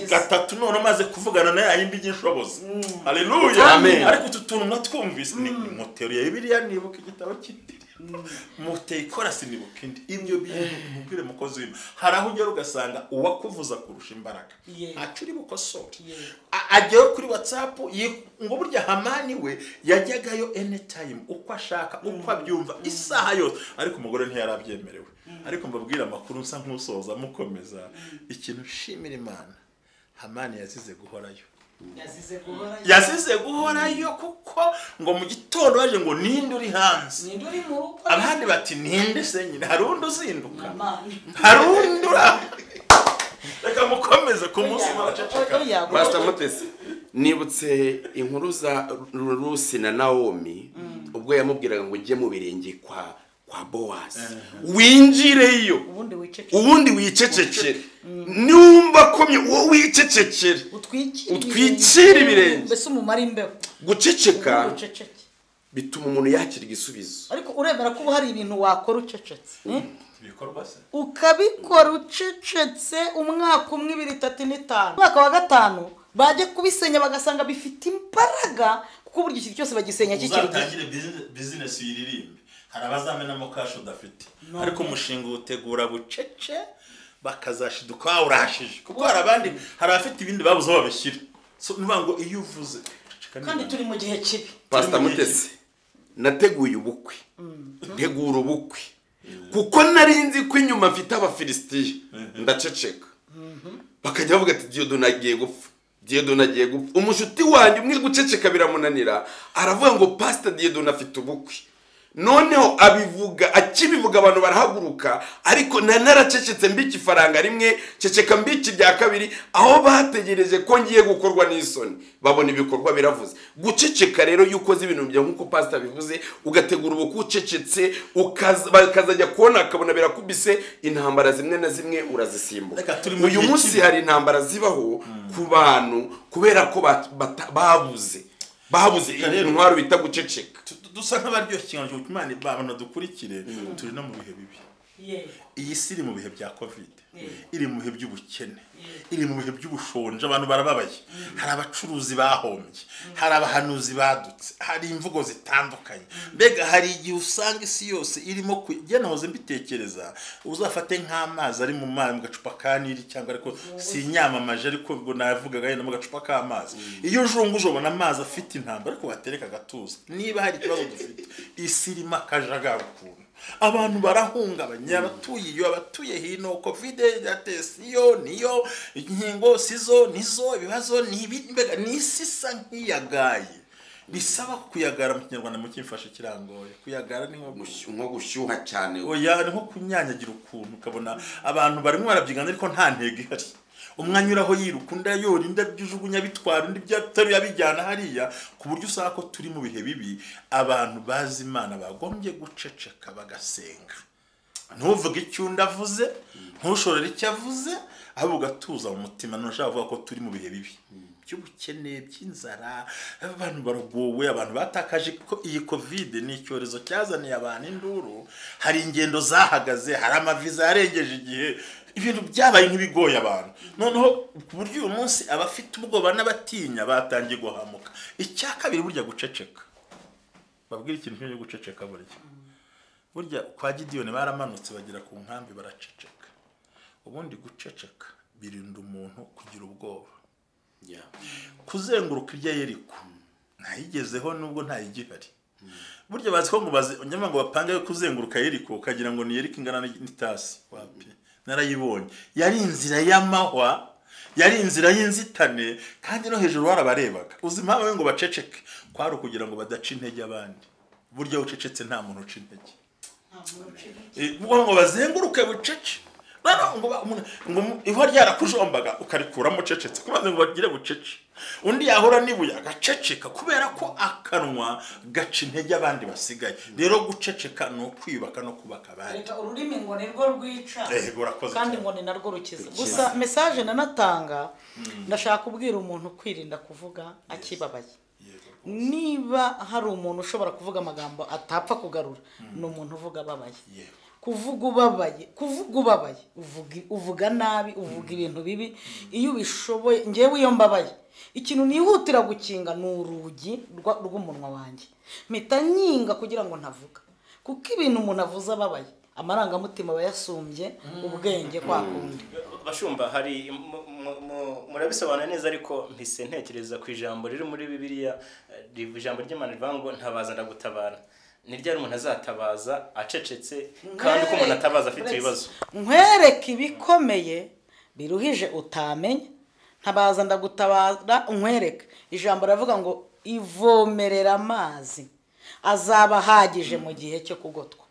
gatatu none maze kuvugana naye ayimbi igishoboza. Haleluya. Ariko utu tuntu natwumvise ni muteruye Bibiliya nibuka igitabo cy'indirimbo, muteye ikorasi nibuka indi. Ibyo bintu mubwire mukozi w'Imana, hari aho ugera ugasanga uwakuvuza kurusha imbaraga ntacyo uri bukosore. Ajyayo kuri WhatsApp ngo burya Hamani we yajyagayo anytime uko ashaka uko abyumva isaha yose, ariko umugore ntiyarabyemerewe. Ariko mbabwira amakuru nsa nkusoza mukomeza, ikintu nshimira Imana, Hamani yazize guhorayo. Yazize guhorayo kuko ngo mu gitondo baje ngo ninde uri hanze, ninde uri mu rugo, abandi bati ninde se nyine, hari undi uzinduka, hari undi ura. Reka mukomeze ku munsi baraceceka. Pastor Mutesi, nibutse inkuru za Rusi na Naomi ubwo yamubwiraga ngo ujye mu birenge kwa Boaz, winjireyo ubundi wicecekere, numva komye wowe wicecekere, utwikire ibirenge, mbese umumara imbeho. Guceceka bituma umuntu yakira igisubizo. Ariko uremera ko hari ibintu wakora ucecetse, ibikorwa se ukabikora ucecetse umwaka umwe, 2, 3, 5, umwaka wa 5 bajye kubisenya bagasanga bifite imbaraga, kuko burya ikintu cyose bagisenya kikiri. Uzatangire business yiririmbe, hari abazamenamo cash udafite, ariko umushinga utegura bucece bakazashiduka urashije, kuko hari abandi, hari abafite ibindi babuze aho babishyira. So nuvuga ngo iyo uvuze kandi turi mu gihe kibi. Pastor Mutesi, nateguye ubukwe, ntegura ubukwe kuko narinzi ko inyuma mfite Abafilisitiya, ndaceceka. Bakajya bavuga ati Dieudonne agiye gupfa, Dieudonne agiye gupfa. Umushuti wanjye umwe guceceka biramunanira, aravuga ngo Pastor Dieudonne afite ubukwe. Noneho abivuga, akibivuga abantu barahaguruka, ariko naracecetse mbiki ifaranga rimwe, ceceka mbiki rya kabiri, aho bategereje ko ngiye gukorwa n'isoni babona ibikorwa biravuze. Guceceka rero yuko ukoze ibintu bya nkuko pastor bivuze, ugategura ubukwe ucecetse, bakazajya kubona akabona birakubise, intambara zimwe na zimwe urazisimbuka. Uyu munsi hari intambara zibaho ku bantu kubera ko babuze intwaro bita guceceka. Dusa nk'abaryoshye ikiganiro cy'Imana, abantu dukurikire, turi no mu bihe bibi. Iyi si iri mu bihe bya Covid, iri mu bihe by'ubukene, iri mu bihe by'ubushonje, abantu barababaye. Hari abacuruzi bahombye, hari abahanuzi badutse, hari imvugo zitandukanye. Mbega hari igihe usanga isi yose irimo kugena. Nahoze mbitekereza, uzafate nk'amazi ari mu mazi mu gacupa ka Nili, cyangwa ariko si inyamamaje, ariko ubwo navugaga yenda mu gacupa k'amazi, iyo ujunguje ubona amazi afite intambara, ariko watereka agatuza. Niba hari ikibazo dufite, isi irimo akajagari ukuntu, abantu barahungabanya, abatuye iyo, abatuye hino, Covid yatese iyo niyo, inkingo sizo nizo, ibibazo ni ibi. Mbega ni isi isa nk'iyagaye, bisaba kuyagara mu Kinyarwanda mukimfashe kirangoye. Kuyagara ni nko gushyuha cyane. Oya, ni nko kunyanyagira ukuntu, ukabona abantu barimo barabyigana ariko nta ntego ihari. Umwe anyuraho yiruka, undi ayora, undi abyujugunya bitwara, undi ibyo abijyana hariya, ku buryo usanga ko turi mu bihe bibi. Abantu bazi Imana bagombye guceceka bagasenga. Ntuvuge icyo undi avuze, ntushorere icyo avuze, ahubwo ugatuza mu mutima. Ntushaka kuvuga ko turi mu bihe bibi by'ubukene, by'inzara, abantu baragowe, abantu batakaje ko iyi Covid ni icyorezo cyazaniye abantu induru. Hari ingendo zahagaze, hari amaviza yarengeje igihe, ibintu byabaye nk'ibigoye abantu. Noneho ku buryo uyu munsi abafite ubwoba n'abatinya batangiye guhamuka. Icya kabiri, burya guceceka, babwira ikintu cyo guceceka, burya kwa Gidiyoni baramanutse bagera ku nkambi baraceceka. Ubundi guceceka birinda umuntu kugira ubwoba. Kuzenguruka irya Yeriko ntayigezeho nubwo ntayigihari. Burya bazi ko ngo bazi nyamara ngo bapange yo kuzenguruka Yeriko, ukagira ngo ni Yeriko ingana n'itasi, wapi, narayibonye. Yari inzira y'amahwa, yari inzira y'inzitane, kandi no hejuru warabarebaga. Uzi impamvu ngo baceceke? Kwari ukugira ngo badaca intege abandi. Burya ucecetse nta muntu uca intege. Ngo bazenguruke bucece, ngo ihwa ryarakujombaga ukarikuramo ucecetse, kumaze ngo bagire bucece. Undi yahora n'ibuye agaceceka, kubera ko akanwa gaca intege abandi basigaye. Rero guceceka ni ukwiyubaka no kubaka abandi. Reka, ururimi ngo ni rwo rwica Urakoze kandi cyane. ngo ni narwo rukiza. Gusa message nanatanga, ndashaka kubwira umuntu kwirinda kuvuga akibabaye. Niba hari umuntu ushobora kuvuga amagambo atapfa kugarura, ni umuntu uvuga ababaye. Kuvuga ubabaye uvuga nabi, uvuga ibintu bibi. Iyo ubishoboye, ngewe iyo mbabaye, ikintu nihutira gukinga ni urugi rw'umunwa wanjye, mpita nkinga kugira ngo ntavuga, kuko ibintu umuntu avuze ababaye, amarangamutima aba yasumbye ubwenge kwa kundi. Bashumba, hari murabisobanura neza, ariko mpise ntekereza ku ijambo riri muri Bibiliya, ijambo ry'Imana rivuga ngo ntabaza ndagutabara. Ni ryari umuntu azatabaza acecetse, kandi ko umuntu atabaza afite ibibazo? Nkwereke ibikomeye biruhije utamenya. Ntabaza ndagutabara unkwereke. Ijambo ravuga ngo ivomerera amazi azaba ahagije mu gihe cyo kugotwa.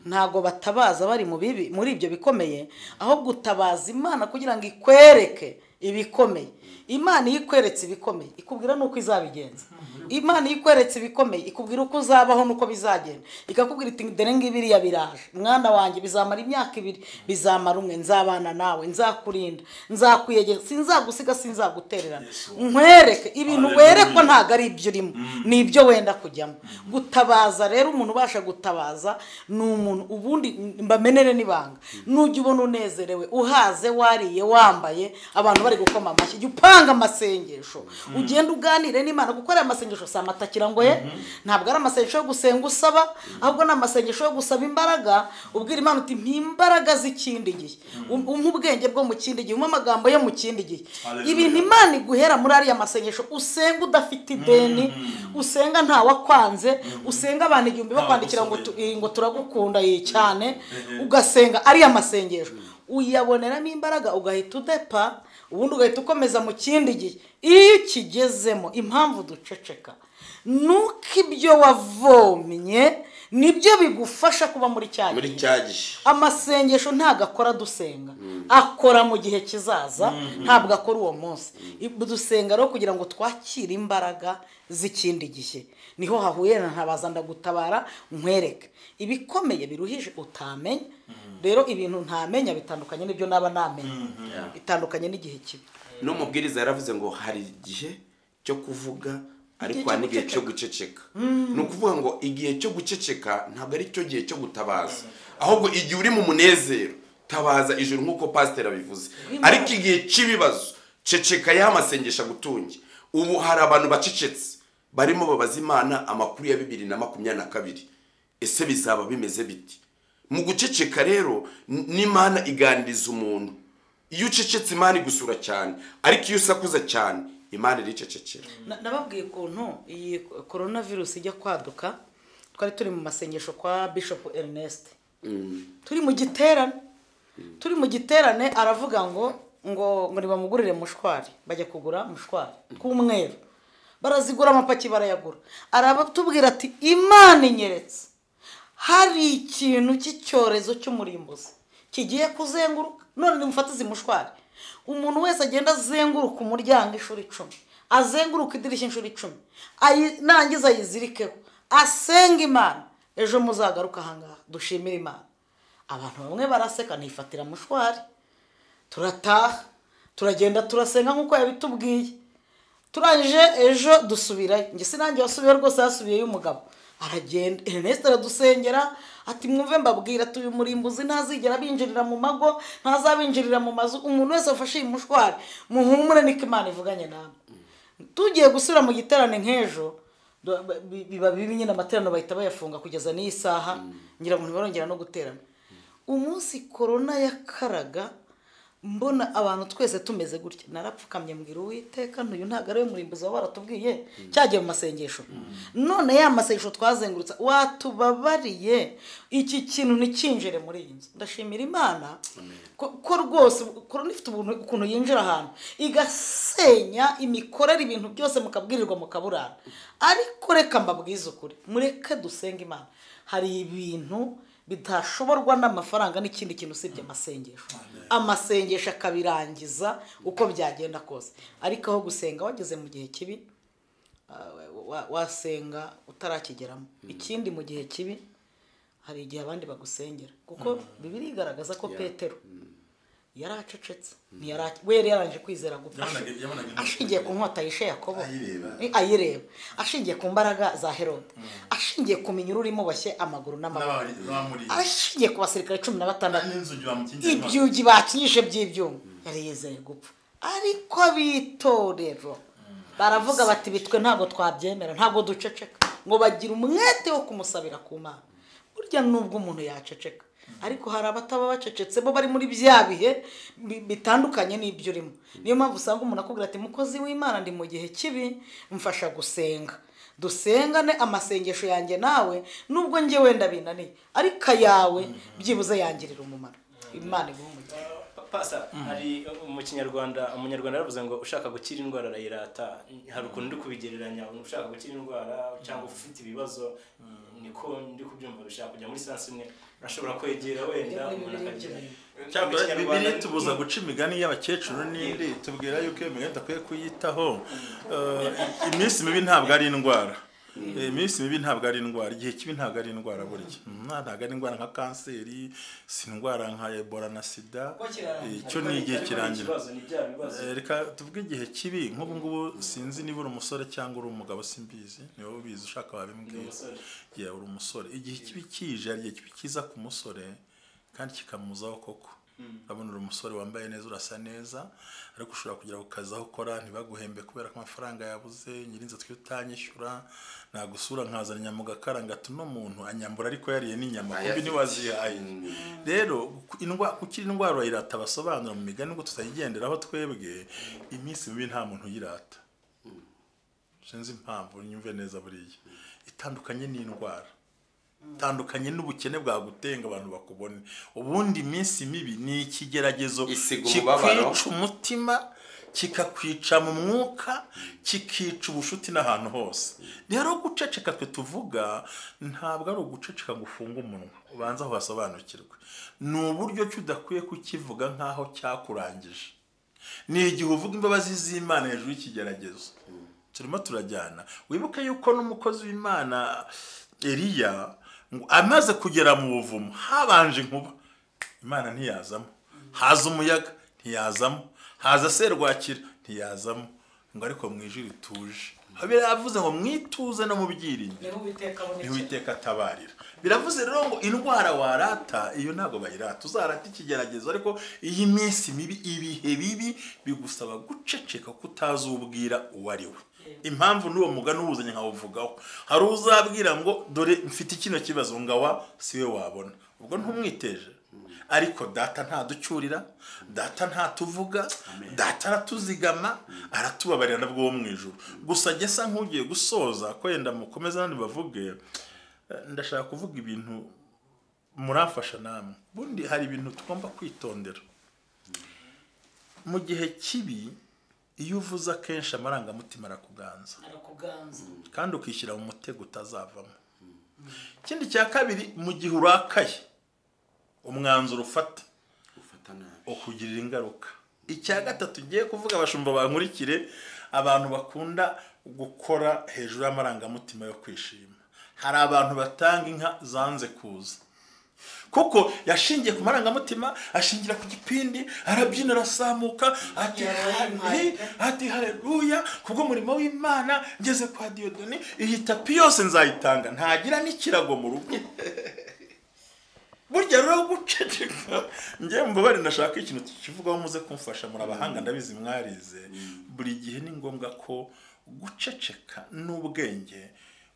Ntago batabaza bari mu bibi muri ibyo bikomeye, aho gutabaza Imana kugira ngo ikwereke ibikomeye. Imana iyo ikweretse ibikomeye ikubwira nuko izabigenza. Imana iyo ikweretse ibikomeye ikubwira uko uzabaho nuko bizagenda. Ikakubwira iti dore ngibiriya biraje mwana wanjye, bizamara imyaka 2, bizamara 1, nzabana nawe, nzakurinda, nzakwiyegeza, sinzagusiga, sinzagutererana, nkwereke ibintu werekwa ntago ari ibyo urimo, ni ibyo wenda kujyamo. Gutabaza rero, umuntu ubasha gutabaza ni umuntu ubundi mbamenere nibanga. Nujya ubona unezerewe, uhaze, wariye, wambaye, abantu bari gukoma amashyi, jya upanga amasengesho, ugenda uganire n'Imana, kuko ari amasengesho si amatakira ngo ye, ntabwo ari amasengesho yo gusenga usaba, ahubwo ni amasengesho yo gusaba imbaraga, ubwira Imana uti mpa imbaraga z'ikindi gihe, umpa ubwenge bwo mu kindi gihe, umpa amagambo yo mu kindi gihe. Ibintu Imana iguhera muri ariya masengesho, usenga udafite ideni, usenga ntawakwanze, usenga abantu 1000 bakwandikira ngo turagukunda cyane, ugasenga ariya masengesho uyaboneramo imbaraga, ugahita udepa, ubundi ugahita ukomeza mu kindi gihe. Iyo ukigezemo, impamvu duceceka nuko ibyo wavomye nibyo bigufasha kuba muri cya gihe. Amasengesho ntago akora dusenga, akora mu gihe kizaza, ntabwo akora uwo munsi. Dusenga rero kugira ngo twakire imbaraga z'ikindi gihe. Niho hahuye na ntabaza ndagutabara nkwereke ibikomeye biruhije utamenya. Rero ibintu ntamenya bitandukanye n'ibyo naba namenya, bitandukanye n'igihe kibi. N'umubwiriza yaravuze ngo hari igihe cyo kuvuga ariko hari n'igihe cyo guceceka. Ni ukuvuga ngo igihe cyo guceceka ntabwo ari cyo gihe cyo gutabaza, ahubwo igihe uri mu munezero tabaza ijuru nk'uko pasiteri abivuze. Ariko igihe cy'ibibazo ceceka, y'amasengesho agutunge. Ubu hari abantu bacecetse barimo babaza Imana amakuru ya 2022, ese bizaba bimeze biti? Mu guceceka rero n'Imana iganiriza umuntu. Iyo ucecetse Imana igusura cyane, ariko iyo usakuza cyane Imana iricecekera. Nababwiye ukuntu iyi coronavirus ijya kwaduka, twari turi mu masengesho kwa Bishop Ernest, turi mu giterane, aravuga ngo ngo nibamugurire mushwari. Bajya kugura mushwari tw'umweru, barazigura amapaki barayagura. Arabatubwira ati Imana inyeretse hari ikintu cy'icyorezo cy'umurimbuzi kigiye kuzenguruka, none nimufate izi mushwari. Umuntu wese agenda azenguruka umuryango inshuro 10, azenguruka idirishya inshuro 10, nangiza ayizirikeho, asenga Imana, ejo muzagaruka ahangaha dushimire Imana. Abantu bamwe baraseka, ntifatira mushwari, turataha, turagenda turasenga nk'uko yabitubwiye. Turangije ejo dusubirayo, njye sinange wasubiyeyo rwose, hasubiyeyo umugabo aragenda. Ernest aradusengera ati mwumve mbabwira, tuyu murimbuzi ntazigera binjirira mu mago, ntazabinjirira mu mazu, umuntu wese afashe iyi mushwari muhumure niko Imana ivuganye namwe. Tugiye gusubira mu giterane nk'ejo, biba bibi nyine, amaterano bahita bayafunga kugeza n'iyi saha, ngira ngo ntibarongera no guterana. Umunsi corona yakaraga mbona abantu twese tumeze gutya, narapfukamye mbwira Uwiteka ntuyu ntago ari we murimbuzi waba waratubwiye cyagiye mu masengesho. None ya masengesho twazengurutsa watubabariye iki kintu ntikinjire muri iyi nzu. Ndashimira Imana ko rwose korona ifite ukuntu yinjira ahantu igasenya imikorere, ibintu byose mukabwirirwa mukaburana. Ariko reka mbabwize ukuri, mureke dusenge Imana. Hari ibintu bitashoborwa n'amafaranga n'ikindi kintu usibye amasengesho. Amasengesho akabirangiza uko byagenda kose. Ariko aho gusenga wageze mu gihe kibi, wasenga utarakigeramo. Ikindi mu gihe kibi hari igihe abandi bagusengera, kuko Bibiliya igaragaza ko Petero yaracecetse, we yari yarangije kwizera gupfa, ashingiye ku nkota yishe Yakobo ayireba, ashingiye ku mbaraga za Herode, ashingiye ku minyururu imubashye amaguru n'amaboko, ashingiye ku basirikare 16 ibyugi bakinyishe by'ibyuma, yari yizeye gupfa. Ariko bitorero baravuga bati bitwe ntabwo twabyemera, ntabwo duceceka, ngo bagira umwete wo kumusabira ku Mana. Burya nubwo umuntu yaceceka, ariko hari abataba bacecetse bo bari muri bya bihe bitandukanye n'ibyo urimo. Niyo mpamvu usanga umuntu akubwira ati mukozi w'Imana ndi mu gihe kibi, mfasha gusenga, dusengane amasengesho yanjye nawe, nubwo njye wenda binaniye ariko ayawe byibuze yangirira umumaro. Imana iguhe umugisha. Pasa hari mu Kinyarwanda, umunyarwanda yaravuze ngo ushaka gukira indwara arayirata. Hari ukuntu ndi kubigereranya, ushaka gukira indwara cyangwa ufite ibibazo, niko ndi kubyumva, bishaka kujya muri sansi imwe, ashobora kwegera wenda umuntu akagira. Cyakora Bibiliya itubuza guca imigani y'abakecuru n'indi, tubwira yuko iyo migani idakwiye kuyitaho. Iminsi mibi ntabwo ari indwara. Iminsi mibi ntabwo ari indwara, igihe kibi ntabwo ari indwara burya. Ntabwo ari indwara nka kanseri, si indwara nka Ebola na Sida. Icyo ni igihe kirangira. Reka tuvuge igihe kibi nk'ubu ngubu, sinzi niba uri umusore cyangwa uri umugabo, simbizi, ni wowe ubizi, ushaka wabimbwira. Yeah, uri umusore. Igihe kibi kije, hari igihe kibi kiza ku musore kandi kikamuzaho koko. Urabona uri umusore wambaye neza, urasa neza, ariko ushobora kugera ku kazi aho ukora ntibaguhembe kubera ko amafaranga yabuze, nyirinzu twe utanyishyura, nagusura nkazana inyama ugakaranga, ati uno muntu anyambura ariko yariye n'inyama kumbi ntiwazihaye. Rero gukira indwara urayirata, basobanura mu migani ngo tutayigenderaho twebwe. Iminsi mibi nta muntu uyirata, sinzi impamvu, nyumve neza, buriya itandukanye n'indwara, tandukanye n'ubukene bwagutenga abantu bakubone. Ubundi iminsi mibi ni ikigeragezo kikwica umutima, kikakwica mu mwuka, kikica ubushuti n'ahantu hose. Rero guceceka twe tuvuga ntabwo ari uguceceka ngo ufunge umunwa, ubanza aho wasobanukirwe. Ni uburyo ki udakwiye kukivuga nk'aho cyakurangije. Ni igihe uvuga imbabazi z'Imana hejuru y'ikigeragezo. Turimo turajyana. Wibuke yuko n'umukozi w'Imana Eliya ngo amaze kugera mu buvumo, habanje inkuba, Imana ntiyazamo, haza umuyaga ntiyazamo, haza serwakira ntiyazamo, ngo ariko mu ijuru ituje. Biravuze ngo mwituze no mu byiringiro, niho Uwiteka atabarira. Biravuze rero ngo indwara warata iyo ntabwo bayirata, uzarata ikigeragezo, ariko iyi minsi mibi, ibihe bibi bigusaba guceceka kutazubwira uwo ari we. Impamvu n'uwo mugani uwuzanye nkawuvugaho, hari uzabwira ngo dore mfite kino kibazo, ngawa siwe wabona, ubwo ntumwiteje. Ariko data ntaducyurira, data ntatuvuga, data aratuzigama, aratubabarira nabwo wo mu ijuru. Gusa njye sa nk'ugiye gusoza, ko yenda mukomeza nandi bavuge, ndashaka kuvuga ibintu muramfasha namwe. Bundi hari ibintu tugomba kwitondera mu gihe kibi. Iyo uvuze akenshi amarangamutima arakuganza, kandi ukishyira mu mutego utazavamo. Ikindi cya kabiri, mu gihe urakaye umwanzuro ufata ukugirira ingaruka. Icya gatatu ngiye kuvuga, abashumba bankurikire, abantu bakunda gukora hejuru y'amarangamutima yo kwishima. Hari abantu batanga inka zanze kuza, kuko yashingiye ku marangamutima, ashingira ku gipindi, arabyina, arasamuka, ati haleluya kubwo murimo w'Imana ngeze kwa Dieudonné, iyi tapi yose nzayitanga, ntagira n'ikirago mu rugo. Burya rero guceceka, njye mbabare ndashaka ikintu kivugaho muze kumfasha, muri abahanga ndabizi mwarize. Buri gihe ni ngombwa ko guceceka n'ubwenge,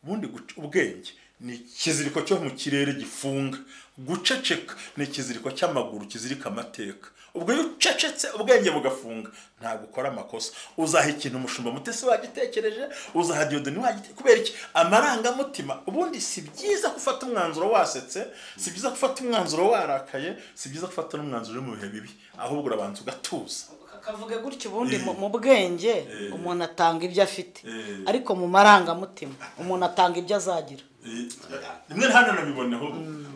ubundi ubwenge ni ikiziriko cyo mu kirere gifunga, guceceka ni ikiziriko cy'amaguru kizirika amateka. Ubwo iyo ucecetse ubwenge bugafunga, ntabwo ukora amakosa. Uzaha ikintu umushumba Mutesi wagitekereje, uzaha Dieudonné wagitekereje. Kubera iki? Amarangamutima. Ubundi si byiza gufata umwanzuro wasetse, si byiza gufata umwanzuro warakaye, si byiza gufata n'umwanzuro mu bihe bibi, ahubwo urabanza ugatuza. Kavuge gutyo, ubundi mu bwenge umuntu atanga ibyo afite, ariko mu marangamutima umuntu atanga ibyo azagira. Rimwe hano nabiboneho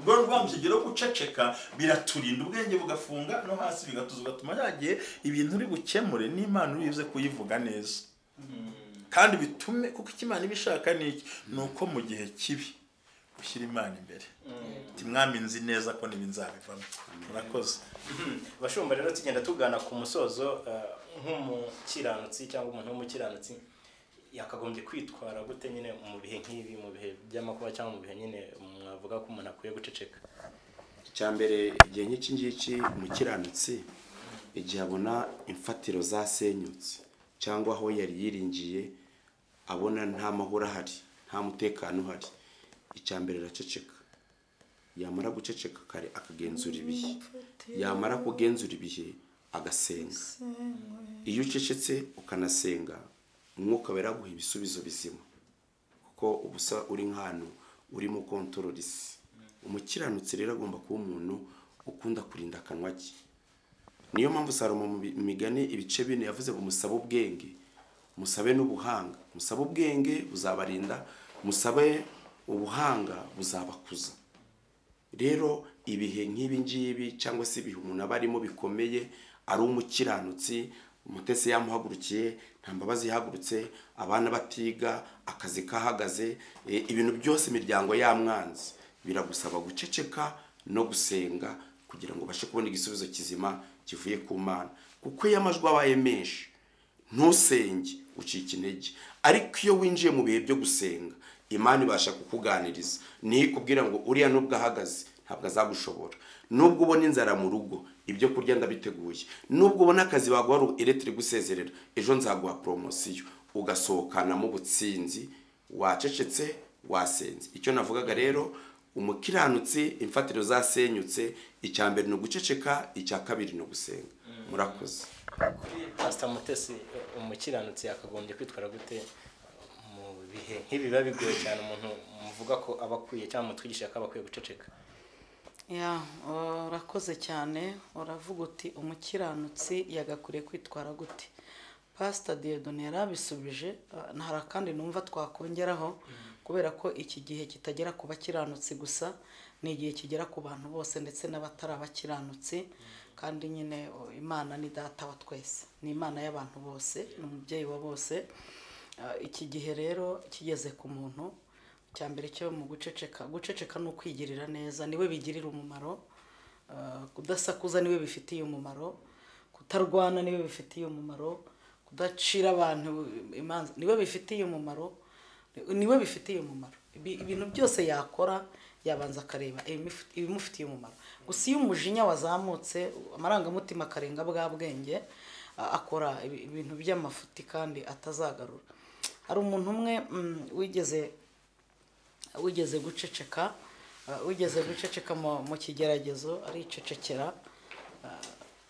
ubwo rwa mukigero guceceka biraturinda, ubwenge bugafunga no hasi bigatuza, ugatuma yagiye ibintu uri bukemure n'Imana uribuze kuyivuga neza. Kandi bitume, kuko Imana ibishaka niki, nuko mu gihe kibi ushyira Imana imbere. Ati mwami nzi neza ko nibi nzabivamo. Murakoze. Bashumba rero tugenda tugana ku musozo, nk'umukiranutsi cyangwa umuntu w'umukiranutsi yakagombye kwitwara gute nyine mu bihe nk'ibi, mu bihe by'amakuba cyangwa mu bihe nyine mwavuga ko umuntu akwiye guceceka? Icya mbere, igihe nk'iki ngiki umukiranutsi igihe abona imfatiro zasenyutse cyangwa aho yari yiringiye abona nta mahoro ahari, nta mutekano uhari, icya mbere araceceka. Yamara guceceka kare akagenzura ibihe, yamara kugenzura ibihe agasenga. Iyo ucecetse ukanasenga, umwuka wera aguha ibisubizo bizima, kuko ubusa uri nk'ahantu urimo kontorora isi. Umukiranutsi rero agomba kuba umuntu ukunda kurinda akanwa ke. Niyo mpamvu Salomo mu migani ibice 4 yavuze ngo musabe ubwenge, musabe n'ubuhanga. Musabe ubwenge buzabarinda, musabe ubuhanga buzabakuza. Rero ibihe nk'ibi ngibi cyangwa se ibihe umuntu aba arimo bikomeye, ari umukiranutsi, Umutesi yamuhagurukiye, nta mbabazi yahagurutse, abana batiga, akazi kahagaze, ibintu byose imiryango yamwanze, biragusaba guceceka no gusenga kugira ngo ubashe kubona igisubizo kizima kivuye ku Mana. Kuko iyo amajwi abaye menshi ntusenge ucika intege, ariko iyo winjiye mu bihe byo gusenga Imana ibasha kukuganiriza, nikubwira ngo uriya nubwo ahagaze ntabwo azagushobora, nubwo ubona inzara mu rugo ibyo kurya ndabiteguye, nubwo ubona akazi baguha electric gusezerera ejo nzaguha promosiyo, ugasohokana mu butsinzi wacecetse wasenze. Icyo navugaga rero, umukiranutsi imfatiro zasenyutse, icya mbere ni uguceceka, icya kabiri ni ugusenga. Murakoze. Kuri Pastor Mutesi, umukiranutsi yakagombye kwitwara gute mu bihe nk'ibi biba bigoye cyane umuntu muvuga ko aba akwiye cyangwa mutwigisha ko aba akwiye guceceka? Ya, urakoze cyane. Uravuga uti umukiranutsi yagakwiriye kwitwara gute? Pastor Dieudonné yarabisubije, hari kandi numva twakongeraho, kubera ko iki gihe kitagera ku bakiranutsi gusa, ni igihe kigera ku bantu bose ndetse n'abatari abakiranutsi. Kandi nyine Imana ni data wa twese, ni Imana y'abantu bose, ni umubyeyi wa bose. Iki gihe rero kigeze ku muntu, cya mbere cyo mu guceceka. Guceceka ni ukwigirira neza, niwe bigirira umumaro. Kudasakuza niwe bifitiye umumaro, kutarwana niwe bifitiye umumaro, kudacira abantu imanza niwe bifitiye umumaro, niwe bifitiye umumaro. Ibintu byose yakora yabanza akareba ibimufitiye umumaro. Gusa iyo umujinya wazamutse, amarangamutima akarenga bwa bwenge, akora ibintu by'amafuti kandi atazagarura. Hari umuntu umwe wigeze guceceka, wigeze guceceka mu kigeragezo, aricecekera,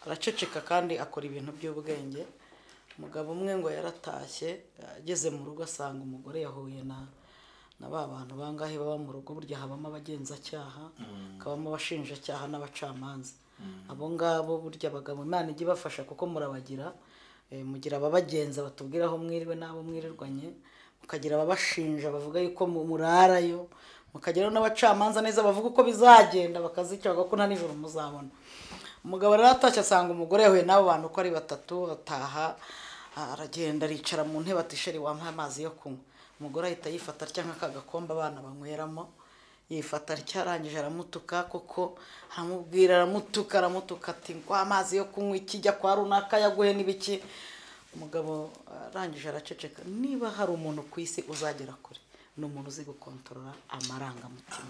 araceceka kandi akora ibintu by'ubwenge. Umugabo umwe ngo yaratashye, ageze mu rugo asanga umugore yahuye na ba bantu bangahe baba mu rugo. Burya habamo abagenzacyaha, kabamo abashinjacyaha n'abacamanza. Abo ngabo burya abagabo Imana ijya ibafasha kuko murabagira, mugira ababagenza batubwira aho mwiriwe n'abo mwirirwanye, mukagira ababashinja bavuga yuko murarayo, mukagira n'abacamanza neza bavuga uko bizagenda, bakazica ko nta nijoro muzabona. Umugabo rero atashye asanga umugore yahuye n'abo bantu uko ari batatu, ataha aragenda aricara mu ntebe ati sheri wampaye amazi yo kunywa. Umugore ahita yifata atya nk'akagakombe abana banyweramo, yifata atya, arangije aramutuka koko, aramubwira, aramutuka, aramutuka ati ngo amazi yo kunywa ikijya kwa runaka yaguhe n'ibiki. Umugabo arangije araceceka. Niba hari umuntu ku isi uzagera kure, ni umuntu uzi gukontorora amarangamutima.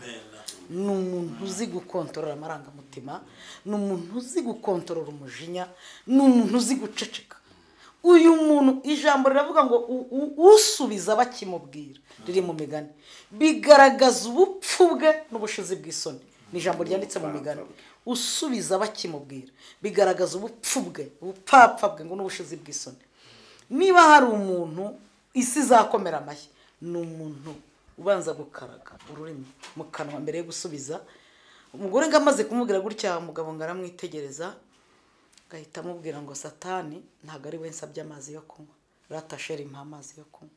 Ni umuntu uzi gukontorora amarangamutima, ni umuntu uzi gukontorora umujinya, ni umuntu uzi guceceka. Uyu muntu ijambo riravuga ngo usubiza bakimubwira, riri mu migani, bigaragaza ubupfu bwe n'ubushizi bw'isoni. Ni ijambo ryanditse mu migani. Usubiza bakimubwira bigaragaza ubupfu bwe, ubupfapfa bwe ngo n'ubushizi bw'isoni. Niba hari umuntu isi izakomera amashyi, ni umuntu ubanza gukaraga ururimi mu kanwa mbere yo gusubiza. Umugore ngo amaze kumubwira gutya, umugabo ngo aramwitegereza, agahita amubwira ngo Satani ntabwo ari we nsabye amazi yo kunywa, rata sheri mpa amazi yo kunywa.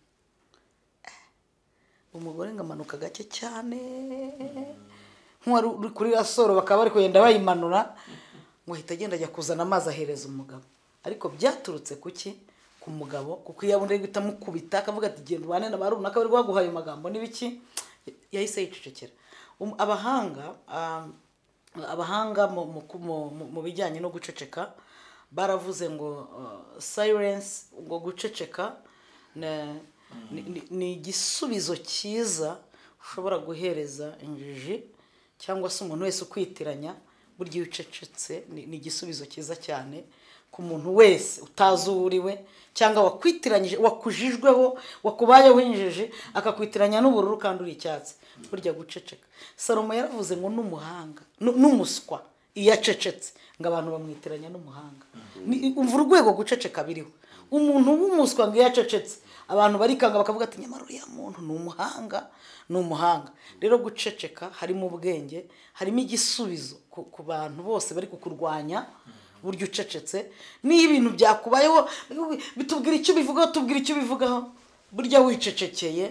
Umugore ngo amanuka gake cyane nk'uwari uri kuri rasoro, bakaba bari kugenda bayimanura, ngo ahita agenda ajya kuzana amazi ahereza umugabo. Ariko byaturutse kuki? Ku mugabo, kuko iyo abona ari guhita amukubita akavuga ati genda ubane na ba runaka bari baguhaye amagambo n'ibiki, yahise yicecekera. Abahanga mu bijyanye no guceceka baravuze ngo silence, ngo guceceka ni igisubizo cyiza ushobora guhereza injiji cyangwa se umuntu wese ukwitiranya. Burya iyo ucecetse ni igisubizo cyiza cyane ku muntu wese utazi uwo uriwe, cyangwa wakwitiranyije, wakujijweho, wakubayeho injiji akakwitiranya n'ubururu kandi uri icyatsi. Burya guceceka, Salomo yaravuze ngo n'umuhanga n'umuswa iyo acecetse ngo abantu bamwitiranya n'umuhanga. Umva urwego guceceka biriho. Umuntu w'umuswa ngo iyo acecetse abantu barikanga bakavuga ati nyamara uriya muntu ni umuhanga, ni umuhanga. Rero guceceka harimo ubwenge, harimo igisubizo ku bantu bose bari kukurwanya. Buryo ucecetse niyo ibintu byakubayeho bitubwira icyo bivugaho, tubwira icyo bivugaho, burya wicecekeye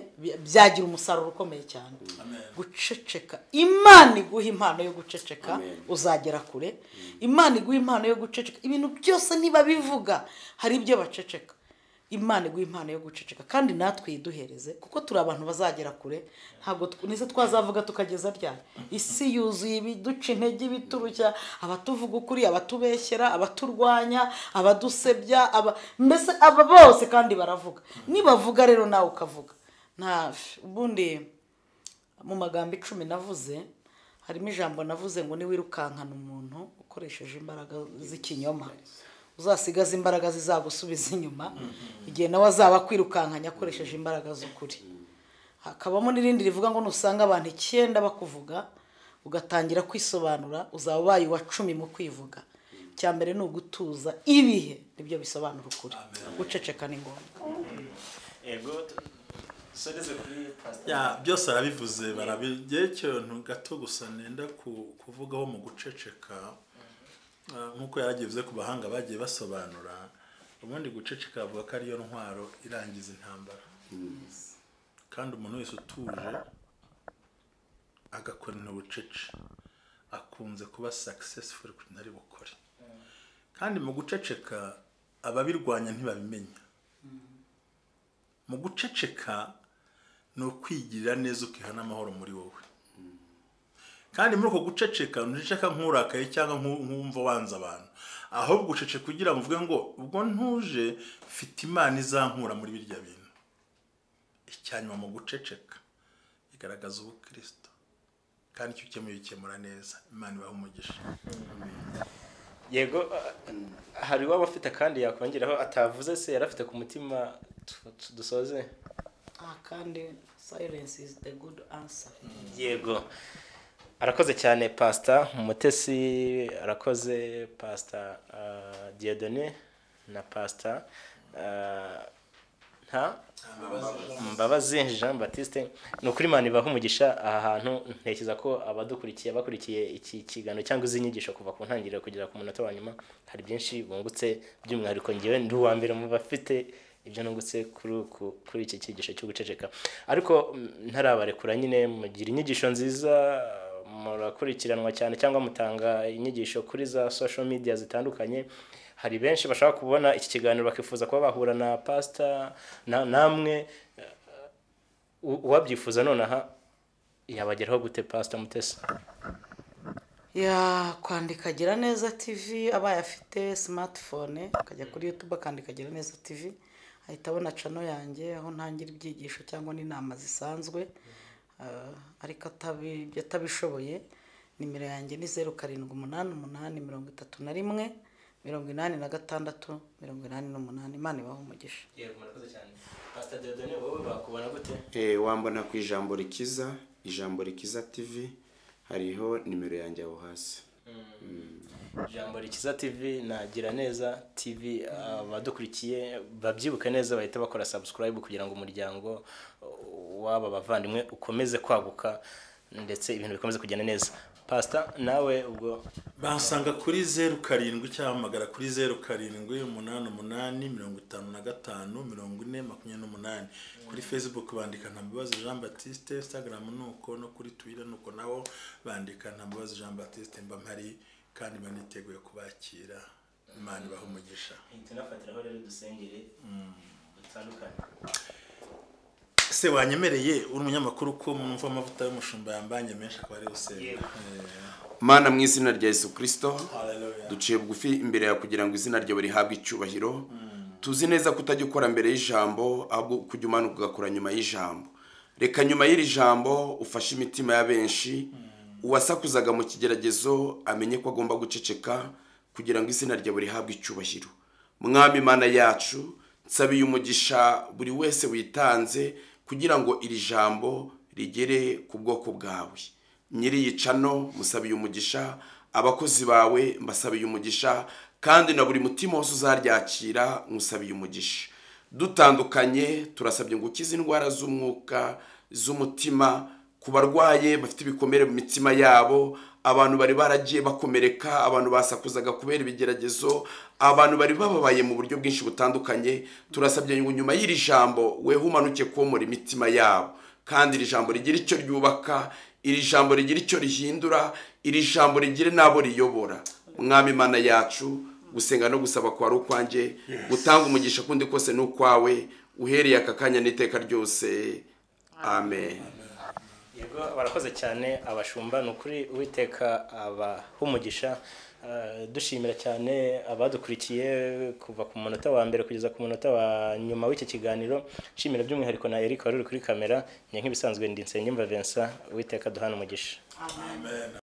byagira umusaruro ukomeye cyane. Guceceka, Imana iguha impano yo guceceka uzagera kure. Imana iguha impano yo guceceka, ibintu byose niba bivuga hari ibyo baceceka. Imana iguha impano yo guceceka kandi natwe yiduhereze, kuko turi abantu bazagera kure. Ntabwo nize twazavuga tukageza ryari. Isi yuzuye ibiduca intege, ibiturushya, abatuvuga ukuri, abatubeshyera, abaturwanya, abadusebya, mbese aba bose kandi baravuga. Nibavuga rero nawe ukavuga. Nta ubundi mu magambo 10 navuze harimo ijambo navuze ngo niwirukankana umuntu ukoresheje imbaraga z'ikinyoma, uzasigaza imbaraga zizagusubiza inyuma igihe nawe azaba kwirukankanya akoresheje imbaraga z'ukuri. Hakabamo n'irindi rivuga ngo nusanga abantu 9 bakuvuga ugatangira kwisobanura uzaba ubaye uwa 10 mu kwivuga. Icya mbere ni ugutuza ibihe, nibyo bisobanura ukuri. Guceceka ni ngombwa. Yego, soreze kuri pastor. Ya byose arabivuze barabigiye ikintu gato gusa nenda kuvugaho mu guceceka. Nkuko yaragivuze ku bahanga bagiye basobanura, ubundi guceceka avuga ko ariyo ntwaro irangiza intambara. Kandi umuntu wese utuje agakora ubucece akunze kuba successful ku kintu ari bukore. Kandi mu guceceka ababirwanya ntibabimenya. Mu guceceka ni ukwigirira neza ukihana amahoro muri wowe. Kandi muri uko guceceka ntuceceka nkurakaye cyangwa nkumva wanza abantu, ahubwo uceceka kugira ngo uvuge ngo ubwo ntuje mfite Imana izankura muri birya bintu. Icyanyuma mu guceceka igaragaza ubukristo, kandi icyo ukemuye ukemura neza. Imana ibahe umugisha. Yego, hari waba afite kandi yakongeraho atavuze se yarafite ku mutima dusoze? Kandi silence is the good answer. Yego, arakoze cyane Pastor Mutesi, arakoze Pastor Dieudonné na Pastor nta Mbabazi Jean Baptiste. Ni ukuri Imana ibahe umugisha. Aha hantu ntekereza ko abadukurikiye bakurikiye iki kiganiro cyangwa izi nyigisho kuva ku ntangiriro kugera ku munota wa nyuma hari byinshi bungutse, by'umwihariko ngewe ndi uwa mbere mu bafite ibyo nungutse kuri iki cyigisho cyo guceceka. Ariko ntarabarekura nyine, mugira inyigisho nziza, murakurikiranwa cyane cyangwa mutanga inyigisho kuri za social media zitandukanye. Hari benshi bashaka kubona iki kiganiro bakifuza kuba bahura na pastor namwe, uwabyifuza nonaha yabageraho gute Pastor Mutesi? Ya kwandika Giraneza TV, abaye afite smartphone akajya kuri YouTube akandika Giraneza TV ahita abona channel yanjye aho ntangira ibyigisho cyangwa n'inama zisanzwe. Ariko atabishoboye nimero yanjye ni 0788 31 86 88. Imana ibahe umugisha. Yego, murakoze cyane. Pastor Dieudonné, wowe bakubona gute? Wambona ku Ijambo Rikiza, Ijambo Rikiza TV, hariho nimero yanjye aho hasi. Ijambo Rikiza TV na Giraneza TV, abadukurikiye babyibuke neza bahita bakora subscribe kugira ngo umuryango waba bavandimwe ukomeze kwaguka ndetse ibintu bikomeze kugenda neza. Pastor, nawe ubwo bansanga kuri 07 cyangwa kuri 07 88 55 40 28. Kuri Facebook bandika Ntambabazi Jean Baptiste, Instagram nuko, no kuri Twitter nuko naho bandika Ntambabazi Jean Baptiste. Mba mpari kandi baniteguye kubakira. Imana ibahe umugisha. Tunafatiraho rero dusengere dutandukanye. Se wanyemereye uri umunyamakuru ko mwumva amavuta y'umushumba yambanye menshi akaba ari usenga. Mana mu izina rya Yesu Kristo, duciye bugufi imbere yawe kugira ngo izina ryawe rihabwe icyubahiro. Tuzi neza ko utajya ukora mbere y'ijambo, ahubwo kujya umanuka ugakora nyuma y'ijambo. Reka nyuma y'iri jambo ufashe imitima ya benshi, uwasakuzaga mu kigeragezo amenye ko agomba guceceka kugira ngo izina ryawe rihabwe icyubahiro. Mwami Mana yacu, nsabiye umugisha buri wese witanze kugira ngo iri jambo rigere ku bwoko bwawe. Nyiri yicano musabiye umugisha, abakozi bawe mbasabiye umugisha, kandi na buri mutima wose uzaryakira musabiye umugisha. Dutandukanye turasabye ngo ukize indwara z'umwuka, z'umutima, ku barwaye bafite ibikomere mu mitima yabo, Abantu bari baragiye bakomereka, abantu basakuzaga kubera ibigeragezo, abantu bari bababaye mu buryo bwinshi butandukanye. Turasabye ngo nyuma y'iri jambo weho umanuke komora imitima yabo, kandi iri jambo rigira icyo ryubaka, iri jambo rigira icyo rihindura, iri jambo rigire n'abo riyobora. Mwami Imana yacu, gusenga no gusaba kwari ukwanjye, gutanga umugisha kundi kose ni ukwawe, uhereye aka kanya n'iteka ryose. Amen. Yego, barakoze cyane abashumba, ni ukuri Uwiteka abaha umugisha. Dushimira cyane abadukurikiye kuva ku munota wa mbere kugeza ku munota wa nyuma w'iki kiganiro. Nshimira by'umwihariko na Eric wari uri kuri kamera. Njye nk'ibisanzwe ndi Nsengiyumva Vincent. Uwiteka duhana umugisha. Amen.